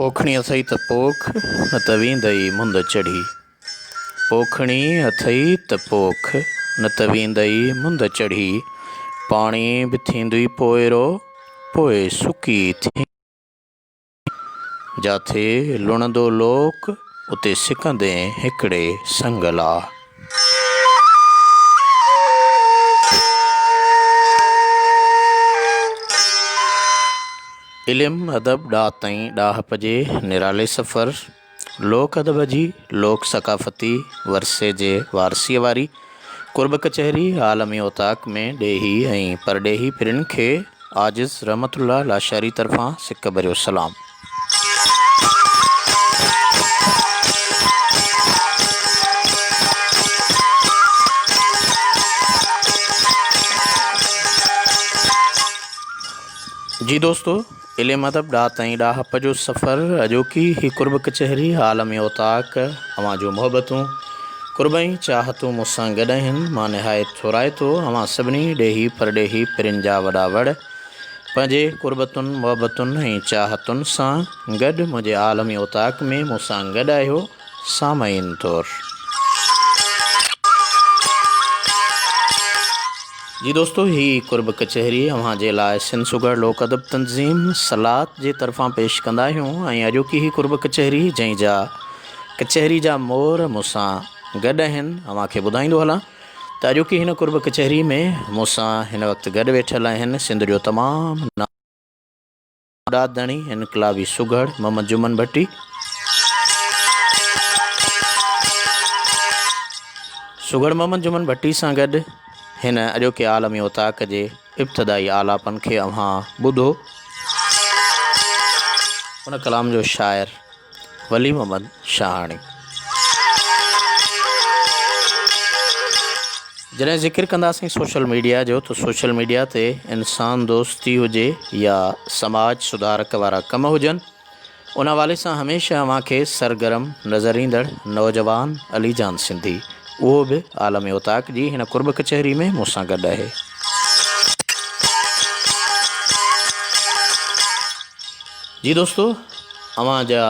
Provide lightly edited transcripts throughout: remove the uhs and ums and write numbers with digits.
پوکڻي اٿئي ته پوک، نه ته ويندئي مند چڙهي. پوکڻي اٿئي ته پوک، نه ته ويندئي مند چڙهي. پاڻي به ٿيندئي پوئرو، پوء سڪي ٿيندين. جاٿي لڻندو لوڪ، اتي سڪندين هڪڙي سنگ لا. علم، ادب، ڏات ۽ ڏاهپ جي نرالي سفر، لوڪ ادب جي لوڪ ثقافتي ورثي جي وارثيء واري قرب ڪچهري عالمي اوطاق ۾ ڏيهي ۽ پرڏيهي پرين کي عاجز رحمت الله لاشاري طرفان سڪ ڀريو سلام. جي دوستو علم ادب ڏات ۽ ڏاهپ جو سفر اڄوڪي هي قرب ڪچهري عالمي اوطاق اوهان جون محبتون قرب ۽ چاهتون مون سان گڏ آهن مان نهايت ٿورائتو اوهان سڀني ڏيهي پرڏيهي پرين جا وڏا وڙ پنهنجي قربتن محبتن ۽ چاهتن سان گڏ منهنجي عالمي اوطاق ۾ مون سان گڏ آهيو سامعين طور. جي دوستو هي قرب ڪچهري اوهان جي لاء سنڌ سگهڙ لوڪ ادب تنظيم سلات جي طرفان پيش ڪندا آهيون ۽ اڄوڪي هي قرب ڪچهري جنهن جا ڪچهري جا مور مون سان گڏ آهن اوهان کي ٻڌائيندو هلان ته اڄوڪي هن قرب ڪچهري ۾ مون سان هن وقت گڏ ويٺل آهن سنڌ جو تمام ڏات ڌڻي انقلابي سگهڙ محمد جمن ڀٽي، سگهڙ محمد جمن ڀٽي سان گڏ هن اڄوڪي عالمي اوطاق جي ابتدائي آلاپن کي اوهان ٻڌو. ان ڪلام جو شاعر ولي محمد شاهاڻي. جڏهن ذڪر ڪنداسين سوشل ميڊيا جو ته سوشل ميڊيا تي انسان دوستي هجي يا سماج سڌارڪ وارا ڪم هجن ان حوالي سان هميشه اوهان کي سرگرم نظر ايندڙ نوجوان علي جان سنڌي اهو به عالم اوطاق جي هن قرب ڪچهري ۾ مون سان گڏ آهي. جي دوستو اوهان جا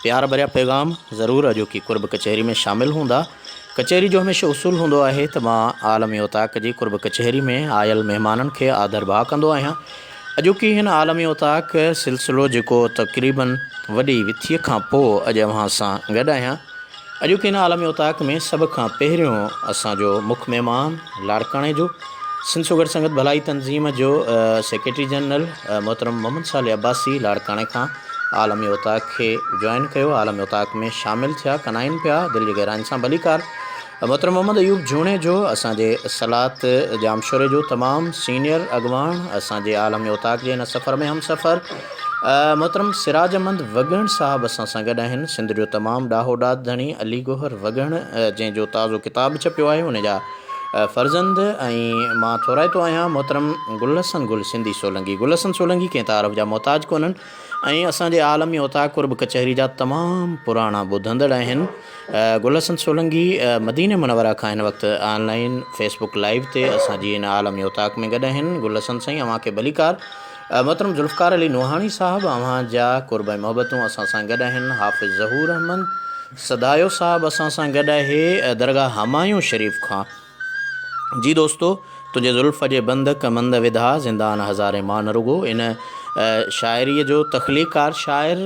پيار ڀريا پيغام ضرور اڄوڪي قرب ڪچهري ۾ شامل هوندا. ڪچهري جو هميشه اصول هوندو آهي ته مان عالمي اوطاق جي قرب ڪچهري ۾ آيل مهمانن کي آڌر ڀاء ڪندو آهيان. اڄوڪي هن عالمي اوطاق سلسلو جيڪو تقريبن وڏي وٿيء کان پوء اڄ اوهان سان گڏ آهيان. اڄوڪي هن عالمي اوطاق ۾ سڀ کان پهريون اسان جو مک مهمان لاڙڪاڻي جو سنڌ سگهڙ سنگت ڀلائي تنظيم جو سيڪريٽري جنرل محترم محمد صالح عباسي لاڙڪاڻي کان عالمي اوطاق کي جوائن ڪيو عالمي اوطاق ۾ شامل ٿيا ڪنائن پيا دل جي گهراين سان ڀليڪار محترم محمد ايوب جوڻيجو اسان جي سلات ڄامشوري جو تمام سينيئر اڳواڻ اسان جي عالمي اوطاق جي هن سفر ۾ هم سفر محترم سراج احمد وڳڻ صاحب اسان سان گڏ آهن. سنڌ جو تمام ڏاهو ڏات ڌڻي علي گوهر وڳڻ جنهن جو تازو ڪتاب ڇپيو آهي ان جا فرزند ۽ مان ٿورائتو آهيان محترم گل حسن گل سنڌي سولنگي گل حسن سولنگي ڪنهن تعارف جا محتاج ڪونهن ۽ اسان جي عالمي اوطاق قرب ڪچهري جا تمام پراڻا ٻڌندڙ آهن گل حسن سولنگي مديني منوره کان هن وقت online Facebook live تي اسان جي هن عالمي اوطاق ۾ گڏ آهن گل حسن سائين اوهان کي ڀليڪار محترم ذوالفقار علي نوحاڻي صاحب اوهان جا قرب ۽ محبتون اسان سان گڏ آهن حافظ ظهور احمد سدايو صاحب اسان سان گڏ آهي درگاهه همايون شريف کان جي دوستو تنهنجي زلف جي بند ڪمند وڌا زندان هزارين مان نه رڳو ان شاعري جو تخليقار شاعر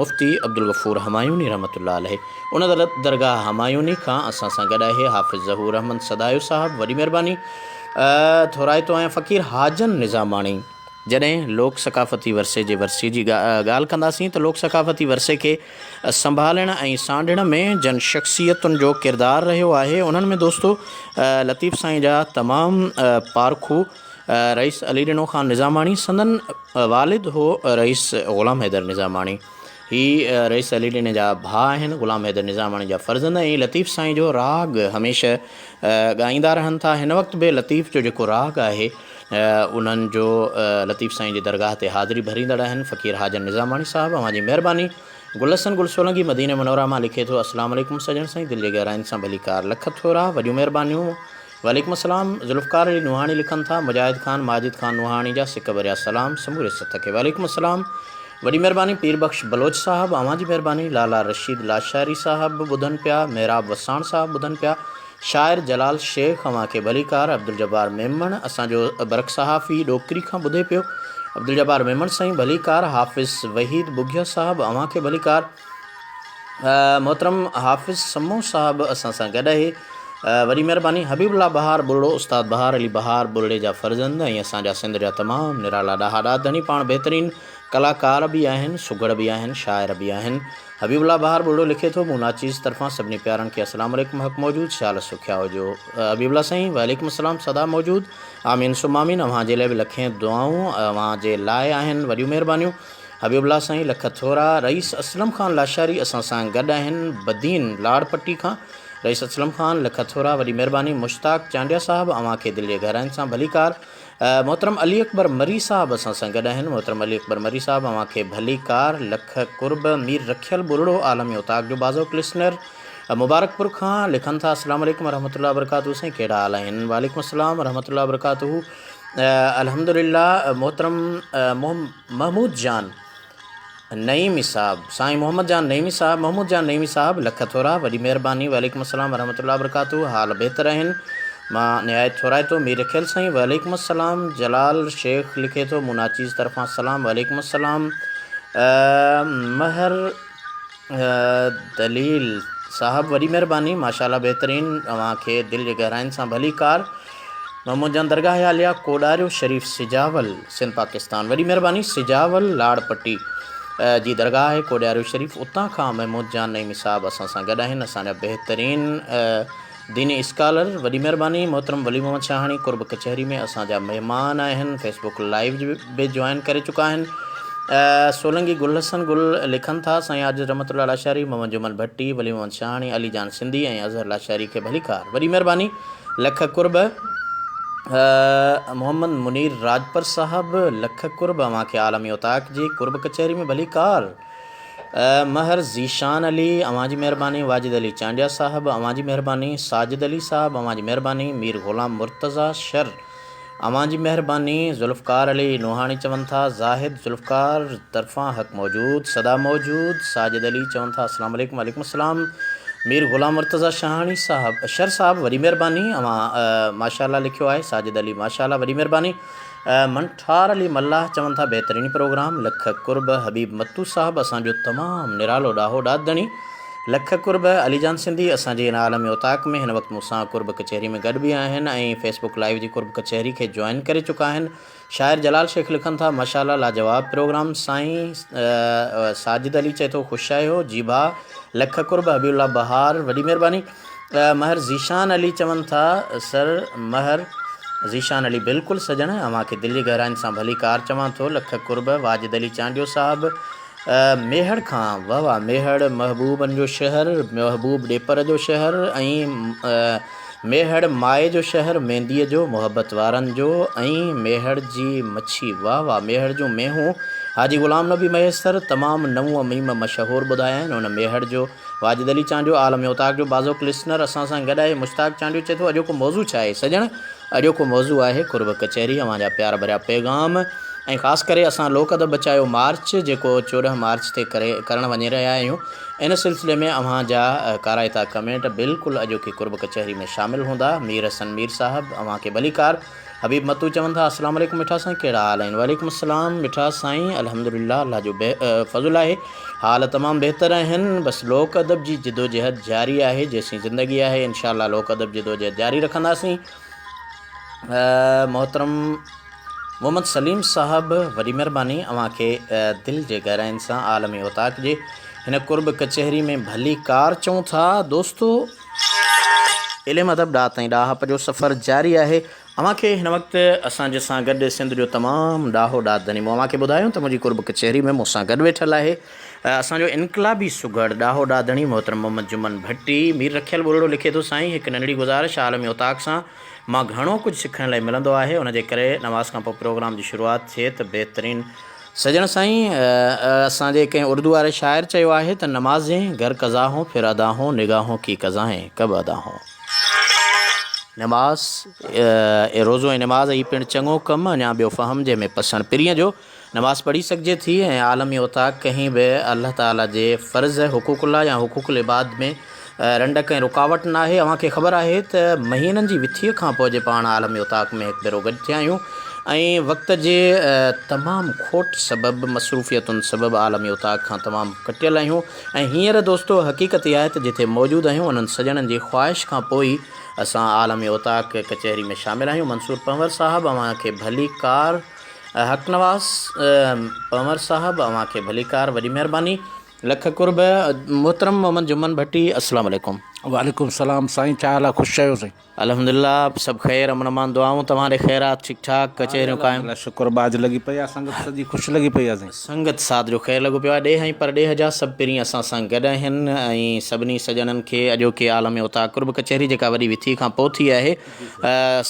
مفتي عبدالغفور همايوني رحمت الله عليه ان درگاهه همايوني کان اسان سان گڏ آهي حافظ ظهور احمد سدايو صاحب وڏي مهرباني ٿورائتو آهيان فقير حاجن نظاماڻي. جڏهن لوڪ ثقافتي ورثي جي ورثي جي ڳالهه ڪنداسين ته لوڪ ثقافتي ورثي کي سنڀالڻ ۽ سانڍڻ ۾ جن شخصيتن جو ڪردار رهيو آهي انهن ۾ دوستو لطيف سائين جا تمام پارکو رئيس علي ڏنو خان نظاماڻي سندن والد هو رئيس غلام حيدر نظاماڻي هي رئيس علي ڏني جا ڀاء آهن، غلام حيدر نظاماڻي جا فرزند ۽ لطيف سائين جو راڳ هميشه ڳائيندا رهن ٿا. هن وقت به لطيف جو جيڪو راڳ آهي انهن جو لطيف سائين جي درگاهه تي حاضري ڀريندڙ آهن. فقير حاجن نظاماڻي صاحب اوهان جي مهرباني. گل حسن گل سولنگي مدينه منوره مان لکي ٿو اسلام عليڪم سڄڻ سائين دل جي گهراين سان ڀليڪار لک ٿورا وڏيون مهربانيون. وعليڪم السلام ذوالفقار علي نوحاڻي لکن ٿا مجاهد خان ماجد خان نوحاڻي جا سڪ ڀريا سلام سموري سٿ کي وعليڪم السلام. وڏي مهرباني پير بخش بلوچ صاحب اوهان جي مهرباني لالا رشيد لاشاري صاحب به ٻڌن پيا محراب وساڻ صاحب ٻڌن پيا شاعر جلال شيخ اوهان کي ڀليڪار عبدالجبار ميمڻ اسان جو برک صحافي ڏوڪري کان ٻڌي پيو عبدالجبار ميمڻ سائين ڀليڪار حافظ وحيد ٻگهيو صاحب اوهان کي ڀليڪار محترم حافظ سمون صاحب اسان سان گڏ آهي وڏي مهرباني حبيب الله بهار ٻرڙو استاد بهار علي بهار ٻرڙي جا فرزند ۽ اسان جا سنڌ جا تمام نرالا ڏاها ڏات ڌڻي پاڻ بهترين ڪلاڪار به آهن سگهڙ به آهن شاعر به آهن حبيب الله بهار ٻرڙو لکي ٿو مون ناچيز طرفان سڀني پيارن کي السلام عليڪم حق موجود شال سکيا هجو حبيب الله سائين وعليڪم السلام سدا موجود آمين ثم آمين اوهان جي لاء به لکين دعائون اوهان جي لاء آهن وڏيون مهربانيون حبيب الله سائين لک ٿورا. رئيس اسلم خان لاشاري اسان سان گڏ آهن بدين لاڙ پٽي کان رئيس اسلم خان لک ٿورا وڏي مهرباني مشتاق چانڊيا صاحب اوهان کي دل جي گهراين سان ڀليڪار محترم علي اڪبر مري صاحب اسان سان گڏ آهن محترم علي اڪبر مري صاحب اوهان کي ڀليڪار لک قرب مير رکيل ٻرڙو عالمي اوطاق جو بازوق لسنر مبارڪپور کان لکن ٿا السلام عليڪم ورحمة الله وبرڪاته سائين ڪهڙا حال آهن وعليڪم السلام ورحمة الله وبرڪاته الحمدلله محترم محمود جان نعيمي صاحب سائين محمد جان نعيمي صاحب محمود جان نعيمي صاحب لک ٿورا وڏي مهرباني وعليڪم السلام ورحمة الله وبرڪاته حال بهتر آهن مان نهايت ٿورائتو مير رکيل سائين وعليڪم السلام جلال شيخ لکي ٿو مون ناچيز طرفان سلام وعليڪم السلام مهر دليل صاحب وڏي مهرباني ماشاءالله بهترين اوهان کي دل جي گهراين سان ڀليڪار محمد جان درگاهه عاليه ڪوڏاريو شريف سجاول سنڌ پاڪستان وڏي مهرباني سجاول لاڙ پٽي جي درگاهه آهي ڪوڏاريو شريف اتان کان محمود جان نعيمي صاحب اسان سان گڏ آهن اسان جا بهترين ديني اسڪالر وڏي مهرباني محترم ولي محمد شاهاڻي قرب ڪچهري ۾ اسان جا مهمان آهن فيسبوڪ لائيو به جوائن ڪري چڪا آهن سولنگي گل حسن گل لکن ٿا سائين عاجز رحمت الله لاشاري محمد جمن ڀٽي ولي محمد شاهاڻي علي جان سنڌي ۽ اظهر لاشاري کي ڀليڪار وڏي مهرباني لک قرب محمد منير راڄپر صاحب لک قرب اوهان کي عالمي اوطاق جي قرب ڪچهري ۾ ڀليڪار مهر ذيشان علي اوهان جي مهرباني واجد علي چانڊيا صاحب اوهان جي مهرباني ساجد علي صاحب اوهان جي مهرباني مير غلام مرتضيٰ شر اوهان جي مهرباني ذوالفقار علي نوحاڻي چون ٿا زاهد ذوالفقار طرفان حق موجود سدا موجود ساجد علي چون ٿا السلام عليڪم وعليڪم السلام مير غلام مرتضيٰ شاهاڻي صاحب شر صاحب وڏي مهرباني اوهان ماشاءالله لکيو آهي ساجد علي ماشاءالله وڏي مهرباني منٺار علي ملاح چون ٿا بهترين پروگرام لک قرب حبيب متو صاحب اسان جو تمام نرالو ڏاهو ڏات ڌڻي لک قرب علي جان سنڌي اسان جي هن عالمي اوطاق ۾ هن وقت مون سان قرب ڪچهري ۾ گڏ به آهن ۽ فيس بڪ لائيو جي قرب ڪچهري کي جوائن ڪري چڪا آهن شاعر جلال شيخ لکن ٿا ماشاءالله لاجواب پروگرام سائين ساجد علي چئي ٿو خوش آهيو جي ڀاء لک قرب حبيب الله بهار وڏي مهرباني مهر ذيشان علي چون ٿا سر مهر ذيشان علي بلڪل سڄڻ اوهان کي دل جي گهراين سان ڀليڪار چوان ٿو لک قرب واجد علي چانڊيو صاحب ميهڙ کان واه واه ميهڙ محبوبن جو شهر محبوب ڏيپر جو شهر ۽ ميهڙ مائي جو شهر مينديء جو محبت وارن جو ۽ ميهڙ جي مڇي واه واه ميهڙ جون مينهون حاجي غلام نبي مهيسر تمام نون ميم مشهور ٻڌايا آهن ان ميهڙ جو واجد علي چانڊيو عالم اوطاق جو بازوق لسنر اسان سان گڏ آهي مشتاق چانڊيو چئي ٿو اڄوڪو موضوع ڇا آهي سڄڻ اڄوڪو موضوع آهي قرب ڪچهري اوهان جا پيار ڀريا پيغام ۽ خاص ڪري اسان لوڪ ادب بچايو مارچ جيڪو 14 مارچ تي ڪري ڪرڻ وڃي رهيا آهيون ان سلسلي ۾ اوهان جا ڪارائتا ڪمينٽ بلڪل اڄوڪي قرب ڪچهري ۾ شامل هوندا مير حسن مير صاحب اوهان کي ڀليڪار حبيب متو چون ٿا السلام عليڪم مٺا سائين ڪهڙا حال آهن وعليڪم السلام مٺا سائين الحمدلله الله جو فضل آهي حال تمام بهتر آهن بس لوڪ ادب جي جدوجهد جاري آهي جيسين زندگي آهي انشاء الله لوڪ ادب جدوجهد جاري رکنداسين محترم محمد سليم صاحب وڏي مهرباني اوهان کي دل جي گهراين سان عالمي اوطاق جي هن قرب ڪچهري ۾ ڀلي ڪار چئون ٿا دوستو علم ادب ڏات ۽ ڏاهپ جو سفر جاري آهي. اوهان کي هن وقت اسان جي سان گڏ سنڌ جو تمام ڏاهو ڏات ڌڻي مون اوهان کي ٻڌايو ته منهنجي قرب ڪچهري ۾ مون سان گڏ ويٺل آهي اسان جو انقلابي سگهڙ ڏاهو ڏات ڌڻي محترم محمد جمن ڀٽي مير رکيل ٻرڙو لکي ٿو سائين هڪ ننڍڙي گذارش عالمي اوطاق سان مان گهڻو ڪجهه سکڻ لاء ملندو آهي ان جي ڪري نماز کان پوء پروگرام جي شروعات ٿئي ته بهترين سڄڻ سائين اسان جي ڪنهن اردو واري شاعر چيو آهي ته نمازين گر قضا هون ڦر ادا هون نگاهون ڪي قضائين ڪب ادا هون. نماز روزو ۽ نماز هي پڻ چڱو ڪم اڃا ٻيو فهم جنهن ۾ پسڻ پرينء جو. نماز پڙهي سگهجي ٿي ۽ عالمي اوطاق ڪنهن به الله تعالي جي فرض حقوق الله يا حقوق العباد ۾ رنڊڪ ۽ رڪاوٽ ناهي. اوهان کي خبر آهي ته مهينن جي وٿيء کان پوء جي پاڻ عالمي اوطاق ۾ هڪ ڀيرو گڏ ٿيا آهيون ۽ وقت جي تمام کوٽ سبب مصروفيتن سبب عالمي اوطاق کان تمام ڪٽيل آهيون ۽ هينئر دوستو حقيقت اها آهي ته جتي موجود آهيون انهن سڄڻن جي خواهش کان پوء ئي اسان عالمي اوطاق ڪچهري ۾ شامل آهيون. منصور پنهور صاحب اوهان کي ڀليڪار. حق نواز پنهور صاحب اوهان کي ڀليڪار وڏي مهرباني. لک قرب محترم محمد جمن ڀٽي السلام عليڪم. وعليڪم السلام سائين ڇا حال آ خوش آهيو سائين. الحمدلله سڀ خير امن امان دعائون توهان ڏي خيرات ٺيڪ ٺاڪ ڪچهريون قائم. الله شڪر ٻاجهه لڳي پئي آ سنگت سڄي خوش لڳي پئي آ سائين. سنگت ساٿ جو خير لڳو پيو آ ڏيهه ۽ پرڏيهه جا سڀ پرين اسان سان گڏ آهن ۽ سڀني سڄڻن کي اڄوڪي عالم اوطاق قرب ڪچهري جيڪا وڏي وٿي کان پوء ٿي آهي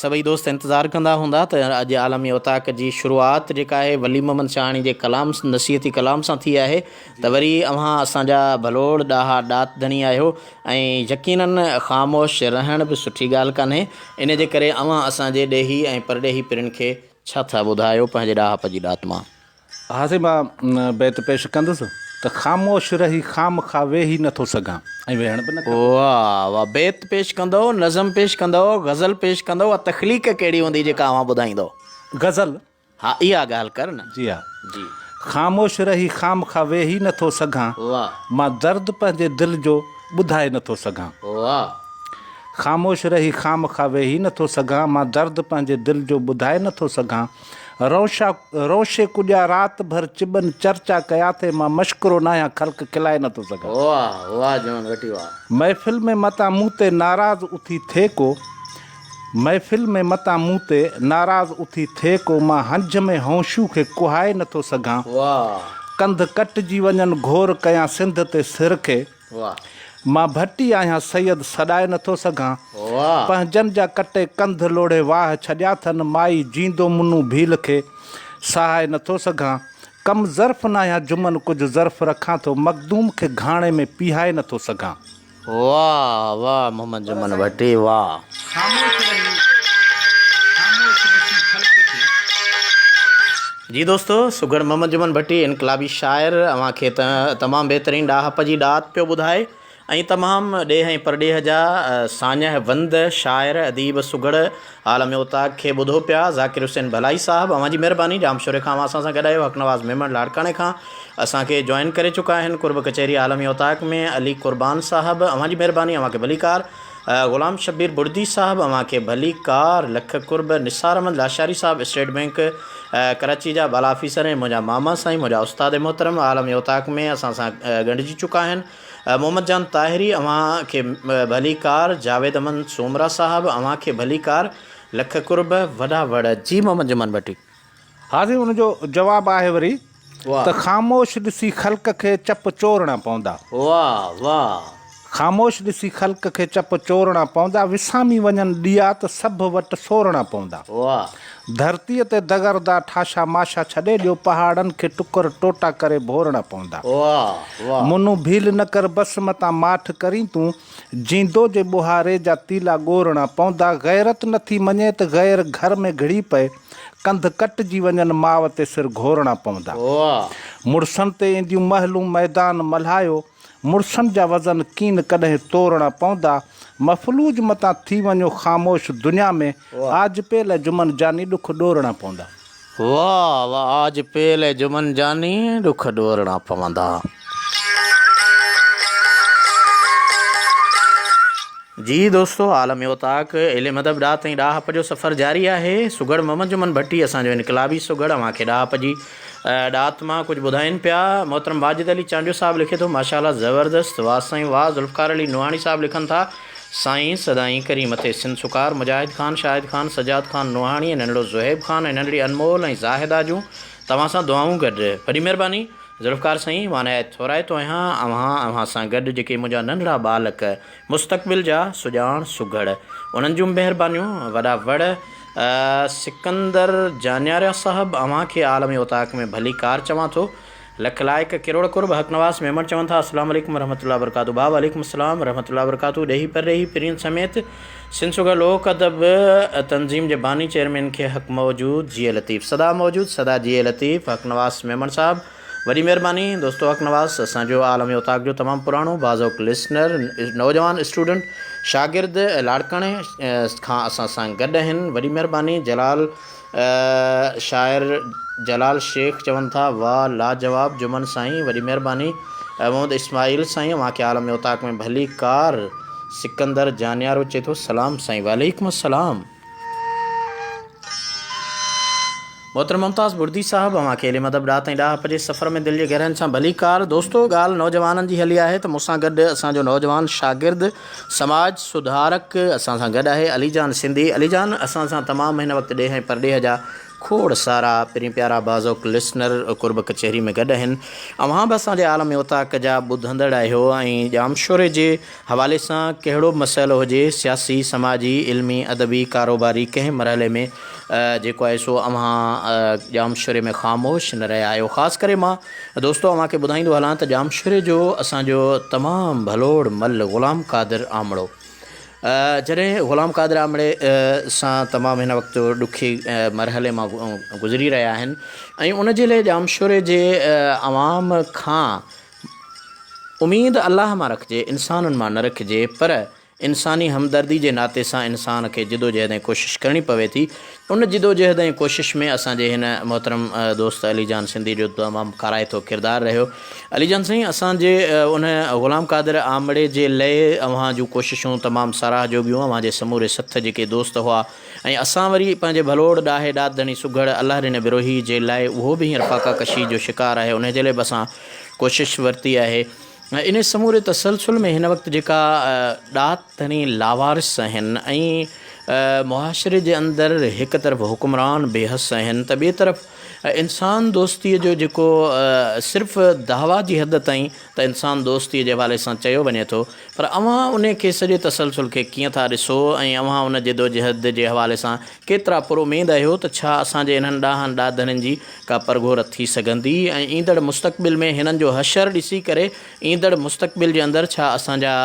سڀئي دوست انتظار ڪندا هوندا ته اڄ عالمي اوطاق جي شروعات جيڪا آهي ولي محمد شاهاڻي جي ڪلام نصيحتي ڪلام سان ٿي آهي ته وري اوهان اسان جا ڀلوڙ ڏاها ڏات ڌڻي آهيو ۽ يقينن خاموش رهڻ به سٺي ڳالهه ڪانهي ان جي ڪري اوهان اسان جي ڏيهي ۽ پرڏيهي پرين کي ڇا ٿا ٻڌايو پنهنجي ڏاهپ جي ڏات مان. ها سائين مان بيت پيش ڪندس ته خاموش رهي خام خواه ويهي نه ٿو سگهان ۽ ويهڻ به نه کپي. واه واه بيت پيش ڪندؤ نظم پيش ڪندؤ غزل پيش ڪندؤ اها تخليق ڪهڙي هوندي جيڪا اوهان ٻڌائيندؤ. غزل. ها اها ڳالهه ڪر نه. جي ها. جي. خاموش رهي خام خواه ويهي نه ٿو سگهان. واه. مان درد پنهنجي دل جو ٻڌائي نه ٿو سگهان. واه. خاموش رهي خام خواه ويهي نه ٿو سگهان مان درد پنهنجي دل جو ٻڌائي نه ٿو سگهان. روشا روشي ڪڄا رات ڀر چٻن چرچا ڪيا ٿي مان مشڪرو ناهيان خلق کلائي نٿو سگهان. واه واه جوان وٽي واه. محفل ۾ متان مون تي ناراض اٿي ٿئي ڪو محفل ۾ متان مون تي ناراض اٿي ٿئي ڪو مان هنج ۾ هونشو کي ڪهائي نٿو سگهان. واه. ڪنڌ ڪٽجي وڃن گهور ڪيان سنڌ تي سر کي. واه. مان ڀٽي آهيان سيد سڏائي نٿو سگهان. واه. پنهنجن جا ڪٽي ڪنڌ لوڙهي واهه ڇڏيا ٿن مائي جيندو منو ڀيل کي سهائي نٿو سگهان. ڪم ظرف ناهيان جمن ڪجهه ظرف رکان ٿو مخدوم کي گهاڻي ۾ پيهائي نٿو سگهان. واه واه محمد جمن ڀٽي واه. خاموش رهي خاموش ڏسي خلق کي. جي دوستو سگهڙ محمد جمن ڀٽي انقلابي شاعر اوهان کي ته تمام بهترين ڏاهپ جي ڏات پيو ٻڌائي ۽ تمام ڏيهه ۽ پرڏيهه جا ساڃهه وند شاعر اديب سگهڙ عالم اوطاق کي ٻڌو پيا ذاڪر حسين ڀلائي صاحب اوهان جي مهرباني ڄامشوري کان اوهان اسان سان گڏ آهيو حق نواز ميمڻ لاڙڪاڻي کان اسان کي جوائن ڪري چڪا آهن قرب ڪچهري عالمي اوطاق ۾ علي قربان صاحب اوهان جي مهرباني اوهان کي ڀليڪار غلام شبير بڙدي صاحب اوهان کي ڀلي ڪار لک قرب نثار احمد لاشاري صاحب اسٽيٽ بينڪ ڪراچي جا بالا آفيسر ۽ منهنجا ماما سائين منهنجا استاد محترم عالمي اوطاق ۾ اسان سان ڳنڍجي چڪا آهن محمد جان طاهري اوهان کي ڀلي ڪار جاويد احمد سومرا صاحب اوهان کي ڀلي ڪار لک قرب وڏا وڙ جي محمد جمن ڀٽي. ها سائين ان جو جواب آهي وري ته خاموش ڏسي خلق کي چپ چورڻا پوندا. واه واه. خاموش ڏسي خلق کي چپ چورڻا پوندا وسامي وڃن ڏيئا ته سڀ وٽ سورڻا پوندا. واه. ڌرتيء تي دغردا ٺاشا ماشا ڇڏي ڏيو پهاڙن کي ٽڪر ٽوٽا ڪري ڀورڻا پوندا. واه واه. منهن ڀيل نه ڪر بس متان ماٺ ڪرين تون جيندو جي ٻوهاري جا تيلا ڳورڻا پوندا، غيرت نٿي مڃي ته غير گهر ۾ گهڙي پئي، ڪنڌ ڪٽجي وڃن ماء تي سر گهورڻا پوندا. مڙسن تي اينديون مهلون ميدان ملهايو، مڙسن جا وزن ڪين ڪڏهن تورڻا پوندا، مفلوج متان ٿي وڃو خاموش دنيا ۾، آجپي لئه جمن جاني ڏک ڏورڻا پوندا. واھ واھ آج پيل اي جمن جاني ڏک ڏورڻا پوندا. جي دوستو عالم اوطاق علم ادب ڏات ۽ ڏاهپ جو سفر جاري آهي سگهڙ محمد جمن ڀٽي اسان جو انقلابي سگهڙ اوهان کي ڏاهپ جي ڏات مان ڪجهه ٻڌائين پيا محترم واجد علي چانڊيو صاحب لکي ٿو ماشاءالله زبردست واه سائين واه ذوالفقار علي نوحاڻي صاحب لکن ٿا سائين سدائين ڪرين مٿي سنڌ سڪار مجاهد خان، شاهد خان، سجاد خان نوحاڻي ۽ ننڍڙو زوهيب خان ۽ ننڍڙي انمول ۽ زاهده جون توهان سان دعائون گڏ. وڏي مهرباني ذوالفقار سائين مان نهايت ٿورائتو آهيان اوهان اوهان سان گڏ جيڪي منهنجا ننڍڙا ٻالڪ مستقبل جا سڄاڻ سگهڙ انهن جون مهربانيون وڏا وڙ سڪندر جانياريا صاحب اوهان کي عالمي اوطاق ۾ ڀليڪار چوان ٿو. لک لائق ڪروڙ قرب حق نواز ميمڻ چون ٿا السلام عليڪم ورحمة الله وبرڪاته ڀاء وعليڪم السلام ورحمة الله وبرڪاته ڏيهي پرڏيهي پرين سميت سنڌ سگهڙ لوڪ ادب تنظيم جي باني چيئرمين کي حق موجود جيئي لطيف سدا موجود سدا جيئي لطيف حق نواز ميمڻ صاحب وڏي مهرباني دوستو حق نواز اسان جو عالمي اوطاق جو تمام پراڻو باذوق لسنر نوجوان اسٽوڊنٽ شاگرد لاڙڪاڻي کان اسان سان گڏ آهن وڏي مهرباني جلال شاعر جلال شيخ چون ٿا واه لاجواب جمن سائين وڏي مهرباني محمد اسماعيل سائين اوهان کي عالمي اوطاق ۾ ڀلي ڪار سڪندر جانيارو چئي ٿو سلام سائين وعليڪم السلام. محترم ممتاز بڙدي صاحب اوهان کي علم ادب ڏات ۽ ڏاهپ جي سفر ۾ دل جي گهرائين سان ڀليڪار دوستو ڳالهه نوجوانن جي هلي آهي ته مون سان گڏ اسان جو نوجوان شاگرد سماج سڌارڪ اسان سان گڏ آهي علي جان سنڌي علي جان اسان سان تمام هن وقت ڏيهه ۽ پرڏيهه جا کوڙ سارا پرين پيارا باذوق لسنر قرب ڪچهري ۾ گڏ آهن اوهان به اسان جي عالم اوطاق جا ٻڌندڙ آهيو ۽ ڄامشوري جي حوالي سان ڪهڙو به مسئلو هجي، سياسي، سماجي، علمي، ادبي، ڪاروباري ڪنهن مرحلي ۾ جيڪو آهي سو اوهان ڄامشوري ۾ خاموش نه رهيا آهيو. خاص ڪري مان دوستو اوهان کي ٻڌائيندو هلان ته ڄامشوري جو اسان جو تمام ڀلوڙ مل غلام قادر آمڙو جڏهن غلام قادر آمڙي سان تمام هن وقت ڏکي مرحلي مان گذري رهيا آهن ۽ ان جي لاء ڄامشوري جي عوام کان اميد الله مان رکجي، انسانن مان نه رکجي، پر انساني همدردي جي ناتي سان انسان کي جدوجهد ۽ ڪوشش ڪرڻي پوي ٿي. ان جدوجهد ۽ ڪوشش ۾ اسان جي هن محترم دوست علي جان سنڌي جو تمام ڪارائتو ڪردار رهيو. علي جان سائين اسان جي ان غلام قادر آمڙي جي لئه اوهان جون ڪوششون تمام ساراهه جوڳيون، اوهان جي سموري سٿ جيڪي دوست هئا ۽ اسان وري پنهنجي ڀلوڙ ڏاهي ڏات ڌڻي سگهڙ الله ڏني بروهي جي لاء اهو به هينئر فاقه ڪشي جو شڪار آهي انهي جي لاء به اسان ڪوشش ورتي آهي ۽ انهي سموري تسلسل ۾ هن وقت جيڪا ڏات ڌڻي لاوارث آهن ۽ معاشري جي اندر هڪ طرف حڪمران بي حس آهن ته ٻئي طرف انسان دوستي جو جيڪو صرف دعويٰ جي حد تائين ته انسان دوستي جي حوالي سان چيو وڃي ٿو پر اوهان انهي کي سڄي تسلسل کي ڪيئن ٿا ڏسو ۽ اوهان ان جدوجهد جي حوالي سان ڪيترا پراميد آهيو ته ڇا اسان جي انهن ڏاهن ڏاڌڻين جي ڪا پرگهور ٿي سگهندي ۽ ايندڙ مستقبل ۾ هنن جو حشر ڏسي ڪري ايندڙ مستقبل جي اندر ڇا اسان جا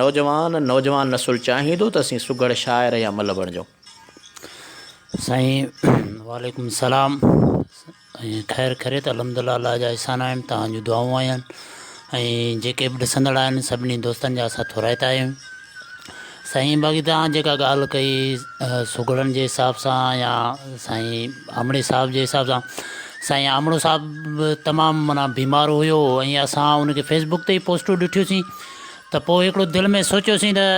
نوجوان نوجوان نسل چاهيندو ته اسين سگهڙ شاعر يا ملهه بڻجون. سائين وعليڪم السلام ۽ خير خيريت الحمدلله الله جا احسان آهن توهان جون دعائون آهن ۽ جيڪي به ڏسندڙ آهن سڀني دوستن جا اسان ٿورائتا آهيون سائين باقي توهان جيڪا ڳالهه ڪئي سگهڙن جي حساب سان يا سائين آمڙي صاحب جي حساب سان سائين آمڙو صاحب به تمام معنيٰ بيمار هيو ۽ اسان ان کي فيسبوڪ تي ئي پوسٽون ڏٺيوسين ته پوء هڪڙو دل ۾ سوچيوسين ته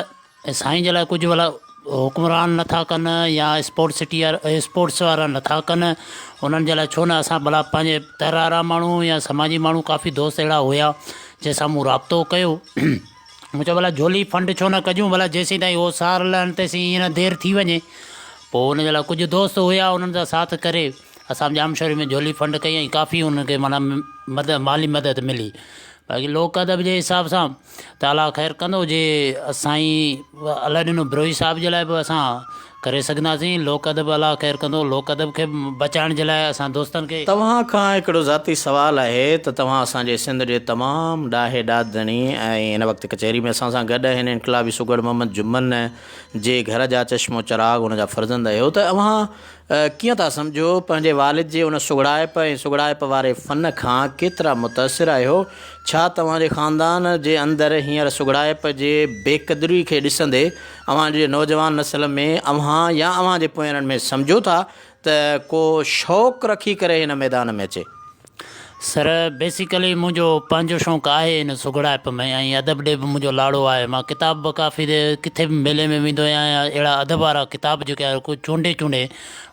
۽ سائين جي لاء ڪجهه ڀلا حڪمران نٿا ڪن يا اسپورٽس سٽي وارا اسپورٽس وارا نٿا ڪن انهن جي لاء ڇو نه اسان ڀلا پنهنجي تر وارا ماڻهو يا سماجي ماڻهو ڪافي دوست اهڙا هيا جنهن سان مون رابطو ڪيو مون چيو ڀلا جهولي فنڊ ڇو نه ڪجون ڀلا جيسين تائين هو سار لهن تيسين ائين نه دير ٿي وڃي پوء ان جي لاء ڪجهه دوست هيا انهن سان ساٿ ڪري اسان ڄامشوري ۾ جهولي فنڊ ڪئي ۽ ڪافي انهن کي معنيٰ مدد مالي مدد ملي باقي لوڪ ادب جي حساب سان ته الله خير ڪندو جي سائين الله ڏنو بروهي صاحب جي لاء به اسان ڪري سگهنداسين لوڪ ادب الله خير ڪندو لوڪ ادب کي بچائڻ جي لاء اسان دوستن کي. توهان کان هڪڙو ذاتي سوال آهي ته توهان اسان جي سنڌ جي تمام ڏاهي ڏات ڌڻي ۽ هن وقت ڪچهري ۾ اسان سان گڏ آهن انقلابي سگهڙ محمد جمن جي گهر جا چشم و چراغ ان جا فرزند آهيو ته اوهان ڪيئن ٿا سمجهو پنهنجي والد جي ان سگهڙائپ ۽ سگهڙائپ واري فن کان ڪيترا متاثر آهيو؟ ڇا توهان جي خاندان جي اندر هينئر سگهڙائپ جي بي قدري کي ڏسندي اوهان جي نوجوان نسل ۾ اوهان يا اوهان جي پوئينرن ۾ سمجهو ٿا ته ڪو شوق رکي ڪري هن ميدان ۾ اچي؟ سر بيسيڪلي منهنجو پنهنجو شوق آهي ان سگهڙائپ ۾ ۽ ادب ڏي به منهنجو لاڙو آهي مان ڪتاب به ڪافي ڪٿي به ميلي ۾ ويندو آهيان يا اهڙا ادب وارا ڪتاب جيڪي آهن چونڊي چونڊي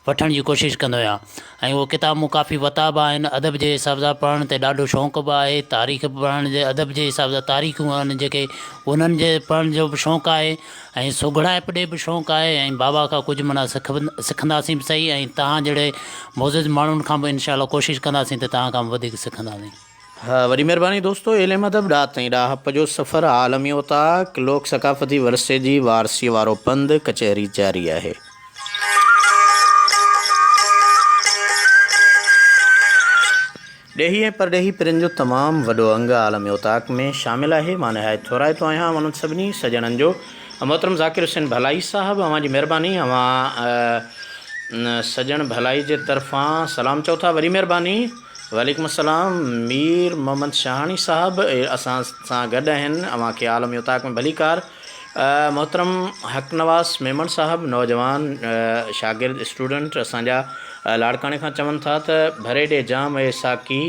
وٺڻ جي ڪوشش ڪندو آهيان ۽ اهي ڪتاب مون ڪافي وتا به آهن ادب جي حساب سان پڙهڻ تي ڏاڍو شوق به آهي تاريخ به پڙهڻ جي ادب جي حساب سان تاريخون آهن جيڪي انهن جي پڙهڻ جو به شوق آهي ۽ سگهڙائپ ڏي به شوق آهي ۽ بابا کان ڪجهه معنيٰ سکنداسين به سهي ۽ توهان جهڙي معزز ماڻهن کان به انشاء الله ڪوشش ڪنداسين ته توهان کان به وڌيڪ سکنداسين. وڏي مهرباني دوستو علم ادب ڏات ۽ ڏاهپ جو سفر عالمي اوطاق لوڪ ثقافتي ورثي جي وارثي وارو پنڌ ڪچهري جاري آهي. ڏيهي ۽ پرڏيهي پرين جو تمام وڏو انگ عالم اوطاق ۾ شامل آهي. مان نهايت ٿورائتو آهيان انهن سڀني سڄڻن جو. محترم ذاڪر حسين ڀلائي صاحب اوهان جي مهرباني اوهان سڄڻ ڀلائي جي طرفان سلام چئو ٿا وڏي مهرباني. وعليڪم السلام مير محمد شاهاڻي صاحب اسان سان گڏ آهن اوهان کي عالم اوطاق ۾ ڀليڪار. محترم حق نواز ميمڻ صاحب نوجوان شاگرد اسٽوڊنٽ اسان جا لاڙڪاڻي کان چون ٿا ته ڀري ڏي جام اي ساقي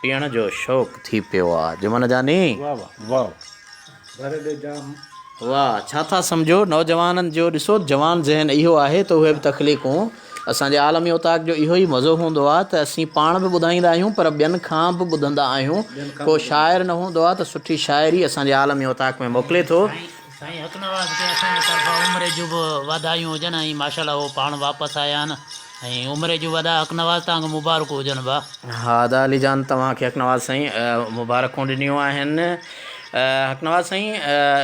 پيئڻ جو شوق ٿي پيو آ جمن جاني. واه واه واه ڀري ڏي جام. واه ڇا ٿا سمجهو نوجوانن جو ڏسو جوان ذهن اهو آهي ته اهي به تخليقون اسان جي عالمي اوطاق جو اهو ئي مزو هوندو آهي ته اسين پاڻ به ٻڌائيندا آهيون پر ٻين کان به ٻڌندا آهيون. ڪو شاعر نه هوندو آهي ته سٺي شاعري اسان جي عالمي اوطاق ۾ موڪلي ٿو. سائين حق نواز کي اسان جي طرفان عمري جون به واڌايون هجن ۽ ماشاءالله هو پاڻ واپس آيا آهن ۽ عمري جون وڏا حق نواز توهان کي مبارڪون هجن ڀا. ها ادا علي جان توهان کي حق نواز سائين مبارڪون ڏنيون آهن. حق نواز سائين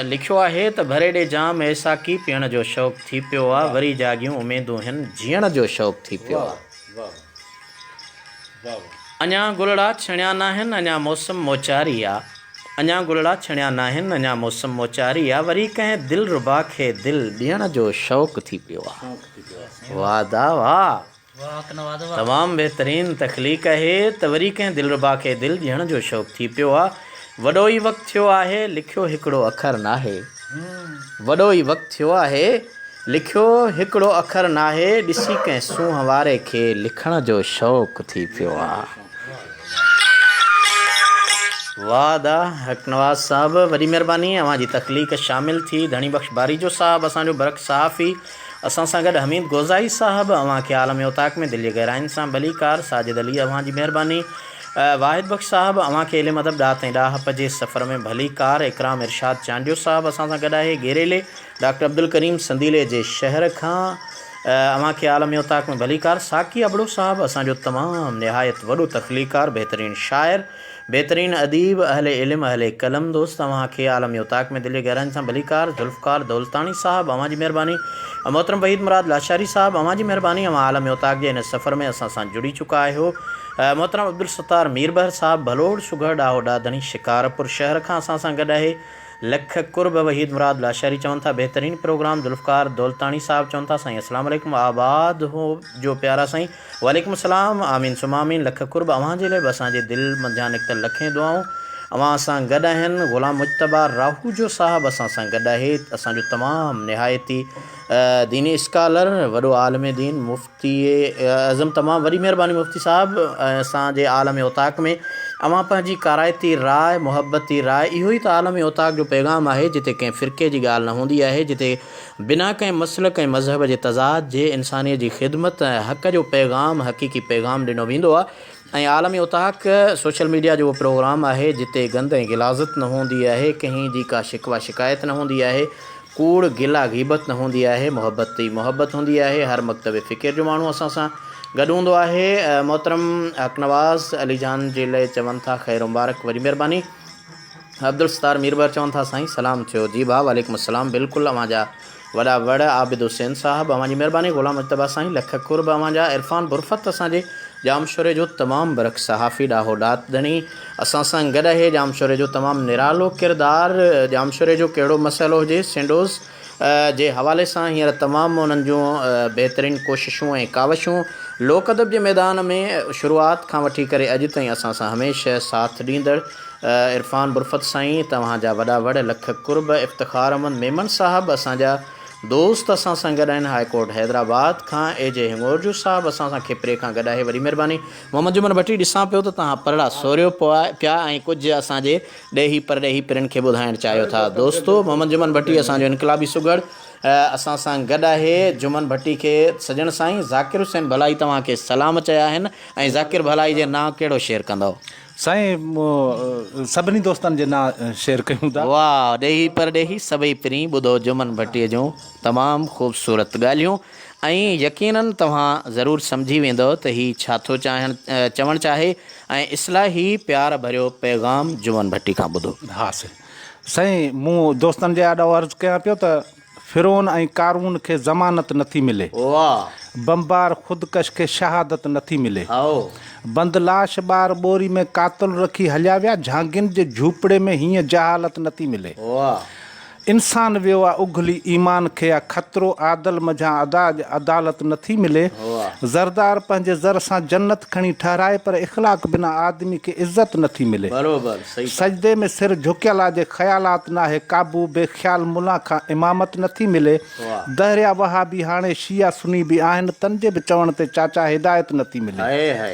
لکيو آهي ته ڀري ڏي جام اي ساقي پيئڻ جو شوق ٿي پيو آ وري جاڳيون اميدون هن جيئڻ جو شوق ٿي پيو آ. اڃا گلڙا ڇڻيا ناهن اڃا موسم موچاري آ اڃا گلڙا ڇڻيا ناهن اڃا موسم موچاري آ وري ڪنهن دلربا کي دل ڏيڻ جو شوق ٿي پيو آ. واه ادا واه. تمام بهترين تخليق آهي ته وري ڪنهن دلربا کي دل ڏيڻ جو شوق ٿي پيو آ وڏو ئي وقت ٿيو آهي لکيو هڪڙو اکر ناهي وڏو ئي وقت ٿيو آهي لکيو هڪڙو اکر ناهي ڏسي ڪنهن سونهن واري کي لکڻ جو شوق ٿي پيو آ. واه ادا حق نواز صاحب وڏي مهرباني اوهان جي تخليق شامل ٿي ڌڻي بخش باريجو صاحب اسان جو برک صحافي اسان سان گڏ حميد گوزائي صاحب اوهان کي عالم اوطاق ۾ دل جي گهراين سان ڀليڪار، ساجد علي اوهان جي مهرباني، واحد بخش صاحب اوهان کي علم ادب ڏات ۽ ڏاهپ جي سفر ۾ ڀليڪار، اڪرام ارشاد چانڊيو صاحب اسان سان گڏ آهي، ڳيريلي ڊاڪٽر عبدالڪريم سنديلي جي شهر کان اوهان کي عالم اوطاق ۾ ڀليڪار، ساقي ابڙو صاحب اسان جو تمام نهايت وڏو تخليقار بهترين شاعر، بهترين اديب، اهل علم، اهل قلم دوست اوهان کي عالمي اوطاق ۾ دل جي گهراين سان ڀليڪار، ذوالفقار دولتاڻي صاحب اوهان جي مهرباني، محترم وحيد مراد لاشاري صاحب اوهان جي مهرباني اوهان عالمي اوطاق جي هن سفر ۾ اسان سان جڙي چڪا آهيو، محترم عبدالستار ميربحر صاحب ڀلوڙ سگهڙ ڏاهو ڏاڌڻي شڪارپور شهر کان اسان سان گڏ آهي، لک قرب وحيد مراد لاشاري چون ٿا بهترين پروگرام، ذوالفقار دولتاڻي صاحب چون ٿا سائين اسلام عليڪم آباد هو جو پيارا سائين. وعليڪم السلام آمين ثم آمين لک قرب اوهان جي لاء به اسان جي دل منجهان نڪتل لکين دعائون اوهان سان گڏ آهن غلام مجتبيٰ راهوجو صاحب اسان سان گڏ آهي اسان جو تمام نهايتي ديني اسڪالر وڏو عالم دين مفتي اعظم تمام وڏي مهرباني مفتي صاحب اسان جي عالم اوطاق ۾ اوهان پنهنجي ڪارائتي راء محبتي راء اهو ئي ته عالم اوطاق جو پيغام آهي جتي ڪنهن فرقي جي ڳالهه نه هوندي آهي جتي بنا ڪنهن مسلڪ ۽ مذهب جي تضاد جي انسانيت جي خدمت ۽ حق جو پيغام حقيقي پيغام ڏنو ويندو آهي ۽ عالمي اوطاق سوشل ميڊيا جو اهو پروگرام آهي جتي گند ۽ غلاظت نه هوندي آهي ڪنهن جي ڪا شڪوه شڪايت نه هوندي آهي ڪوڙ گلا غيبت نه هوندي آهي محبت ئي محبت هوندي آهي هر مڪتب فڪر جو ماڻهو اسان سان گڏ هوندو آهي محترم حق نواز علي جان جي لئه چون ٿا خير مبارڪ وڏي مهرباني. عبدالستار ميربحر چون ٿا سائين سلام ٿيو جي ڀاء وعليڪم السلام بلڪل اوهان جا وڏا وڙ عابد حسين صاحب اوهان جي مهرباني غلام مجتبيٰ سائين لک قرب اوهان جا عرفان برفت اسان جي ڄامشوري جو تمام برک صحافي ڏاهو ڏات ڌڻي اسان سان گڏ اهي ڄامشوري جو تمام نرالو ڪردار ڄامشوري جو ڪهڙو مسئلو هجي سينڊوز جي حوالي سان هينئر تمام انهن جون بهترين ڪوششون ۽ ڪاوشون لوڪ ادب جي ميدان ۾ شروعات کان وٺي ڪري اڄ تائين اسان سان هميشه ساٿ ڏيندڙ عرفان برفت سائين توهان جا وڏا وڙ لک قرب افتخار احمد ميمڻ صاحب اسان جا دوست اسان سان گڏ آهن هاء ڪورٽ حيدرآباد کان اي جي هڱورجو صاحب اسان سان کپري کان گڏ آهي وڏي مهرباني محمد جمن ڀٽي ڏسان پيو ته توهان پرڙا سوريو پيا ۽ ڪجهه اسان جي ڏيهي پرڏيهي پرين کي ٻڌائڻ چاهيو ٿا. دوستو محمد جمن ڀٽي اسان جو انقلابي سگهڙ اسان سان گڏ آهي. جمن ڀٽي کي سڄڻ سائين ذاڪر حسين ڀلائي توهان کي سلام چيا آهن ۽ ذاڪر ڀلائي جي نانء ڪهڙو شعر ڪندؤ؟ سائين سڀني دوستن جي نانء شعر ڪيون ٿا. واھ ڏيهي پرڏيهي سڀئي پرين ٻڌو جمن ڀٽي جون تمام خوبصورت ڳالهيون ۽ يقينن توهان ضرور سمجهي ويندؤ ته هي ڇا ٿو چاهڻ چوڻ چاهي ۽ اصلاحي پيار ڀريو پيغام جمن ڀٽي کان ٻڌو. ها سائين مون دوستن جي آڏو عرض ڪيان پيو ته فرعون ۽ قارون کي ضمانت نٿي ملي. واھ. بمبار خودڪش کي شهادت نٿي ملي. بند لاش ٻار ٻوري ۾ قاتل رکي هليا ويا، جھانگين جي جھوپڙي ۾ هيئن جهالت نٿي ملي. انسان ويو آ اگھلي ايمان کي آ خطرو عادل منجھان ادا اڄ عدالت نٿي ملي. زردار پنهنجي زر سان جنت کڻي ٺهرائي پر اخلاق بنا آدمي کي عزت نٿي ملي. سجدي ۾ سر جھڪيل آ جي خيالات ناهي قابو بي خيال ملان کان امامت نٿي ملي. دهريا وهابي هاڻي شيعا سني به آهن تن جي به چوڻ تي چاچا هدايت نٿي ملي.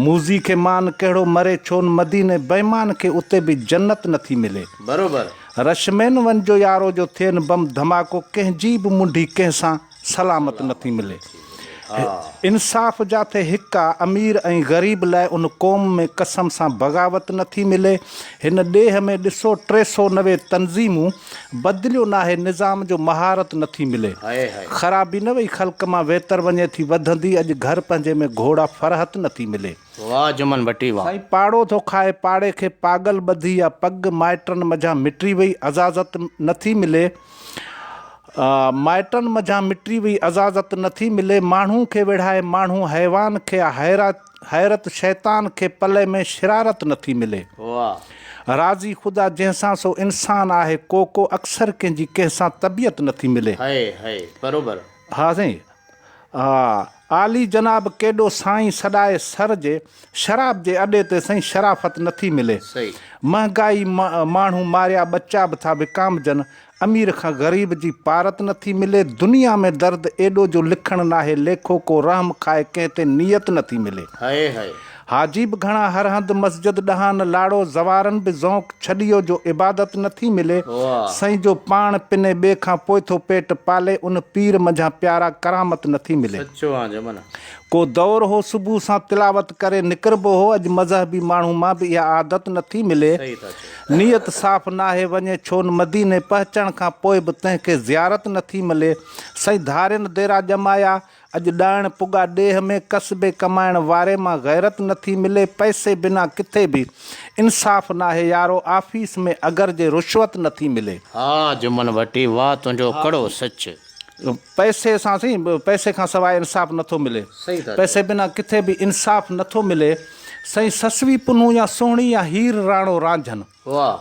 موذي کي مان ڪهڙو مري ڇون مديني بيمان کي اتي به جنت نٿي ملي. رشمين وڃجو يارو جو ٿين بم ڌماڪو ڪنهن جي به منڍي ڪنهن سان سلامت نٿي ملي. انصاف جاٿي هڪ آ امير ۽ غريب لاء ان قوم ۾ قسم سان بغاوت نٿي ملي. هن ڏيهه ۾ ڏسو 390 تنظيمون بدليو ناهي نظام جو مهارت نٿي ملي. خرابي نه وئي خلق مان ويتر وڃي ٿي وڌندي اڄ گهر پنهنجي ۾ گهوڙا فرحت نٿي ملي. واه جمن ڀٽي واه. سائين پاڙو ٿو کائي پاڙي کي پاڳل ٻڌي آ پڳ مائٽن منجهان مٽي وئي عزازت نٿي ملي مائٽن منجهان مٽي وئي عزازت نٿي ملي ماڻهو کي وڙهائي ماڻهو حيوان کي آ حيرت شيطان کي پلئه ۾ شرارت نٿي ملي راضي خدا جنهن سان سو انسان آهي ڪو ڪو اڪثر ڪنهن جي ڪنهن سان طبيعت نٿي ملي. ها سائين ها عالي جناب ڪيڏو سائين سڏائي سر جي شراب جي اڏي تي سائين شرافت نٿي ملي مهنگائي ماڻهو ماريا ٻچا به ٿا وڪامجن امير کان غريب جي پارت نٿي ملي دنيا ۾ درد ايڏو جو لکڻ ناهي ليکو ڪو رحم کائي ڪنهن تي نيت نٿي ملي حاجي به گهڻا هر هنڌ مسجد ڏانهن نه لاڙو زوارن به ذوق ڇڏيو جو عبادت نٿي ملي سائين جو پاڻ پني ٻئي کان پوء ٿو پيٽ پالي ان پير منجهان پيارا ڪرامت نٿي ملي. ڪو دور هو صبح سان تلاوت ڪري نڪربو هو اڄ مذهبي ماڻهو مان به اها عادت نٿي ملي نيت صاف ناهي وڃي ڇو نه مديني پهچڻ کان پوء به تنهن کي زيارت نٿي ملي سائين ڌارين ديرا ڄمايا اڄ ڏائڻ پڳا ڏيهه ۾ ڪسبي ڪمائڻ واري مان غيرت نٿي ملي پئسي بنا ڪٿي به انصاف ناهي يارو آفيس ۾ اگر جي رشوت نٿي ملي. ها جمن ڀٽي واه تنهنجو ڪڙو سچ. پئسي سان سائين پئسي کان سواء انصاف نٿو ملي پئسي بنا ڪٿي به انصاف نٿو ملي سائين سسوي پنهون يا سهڻي يا هير راڻو رانجهن.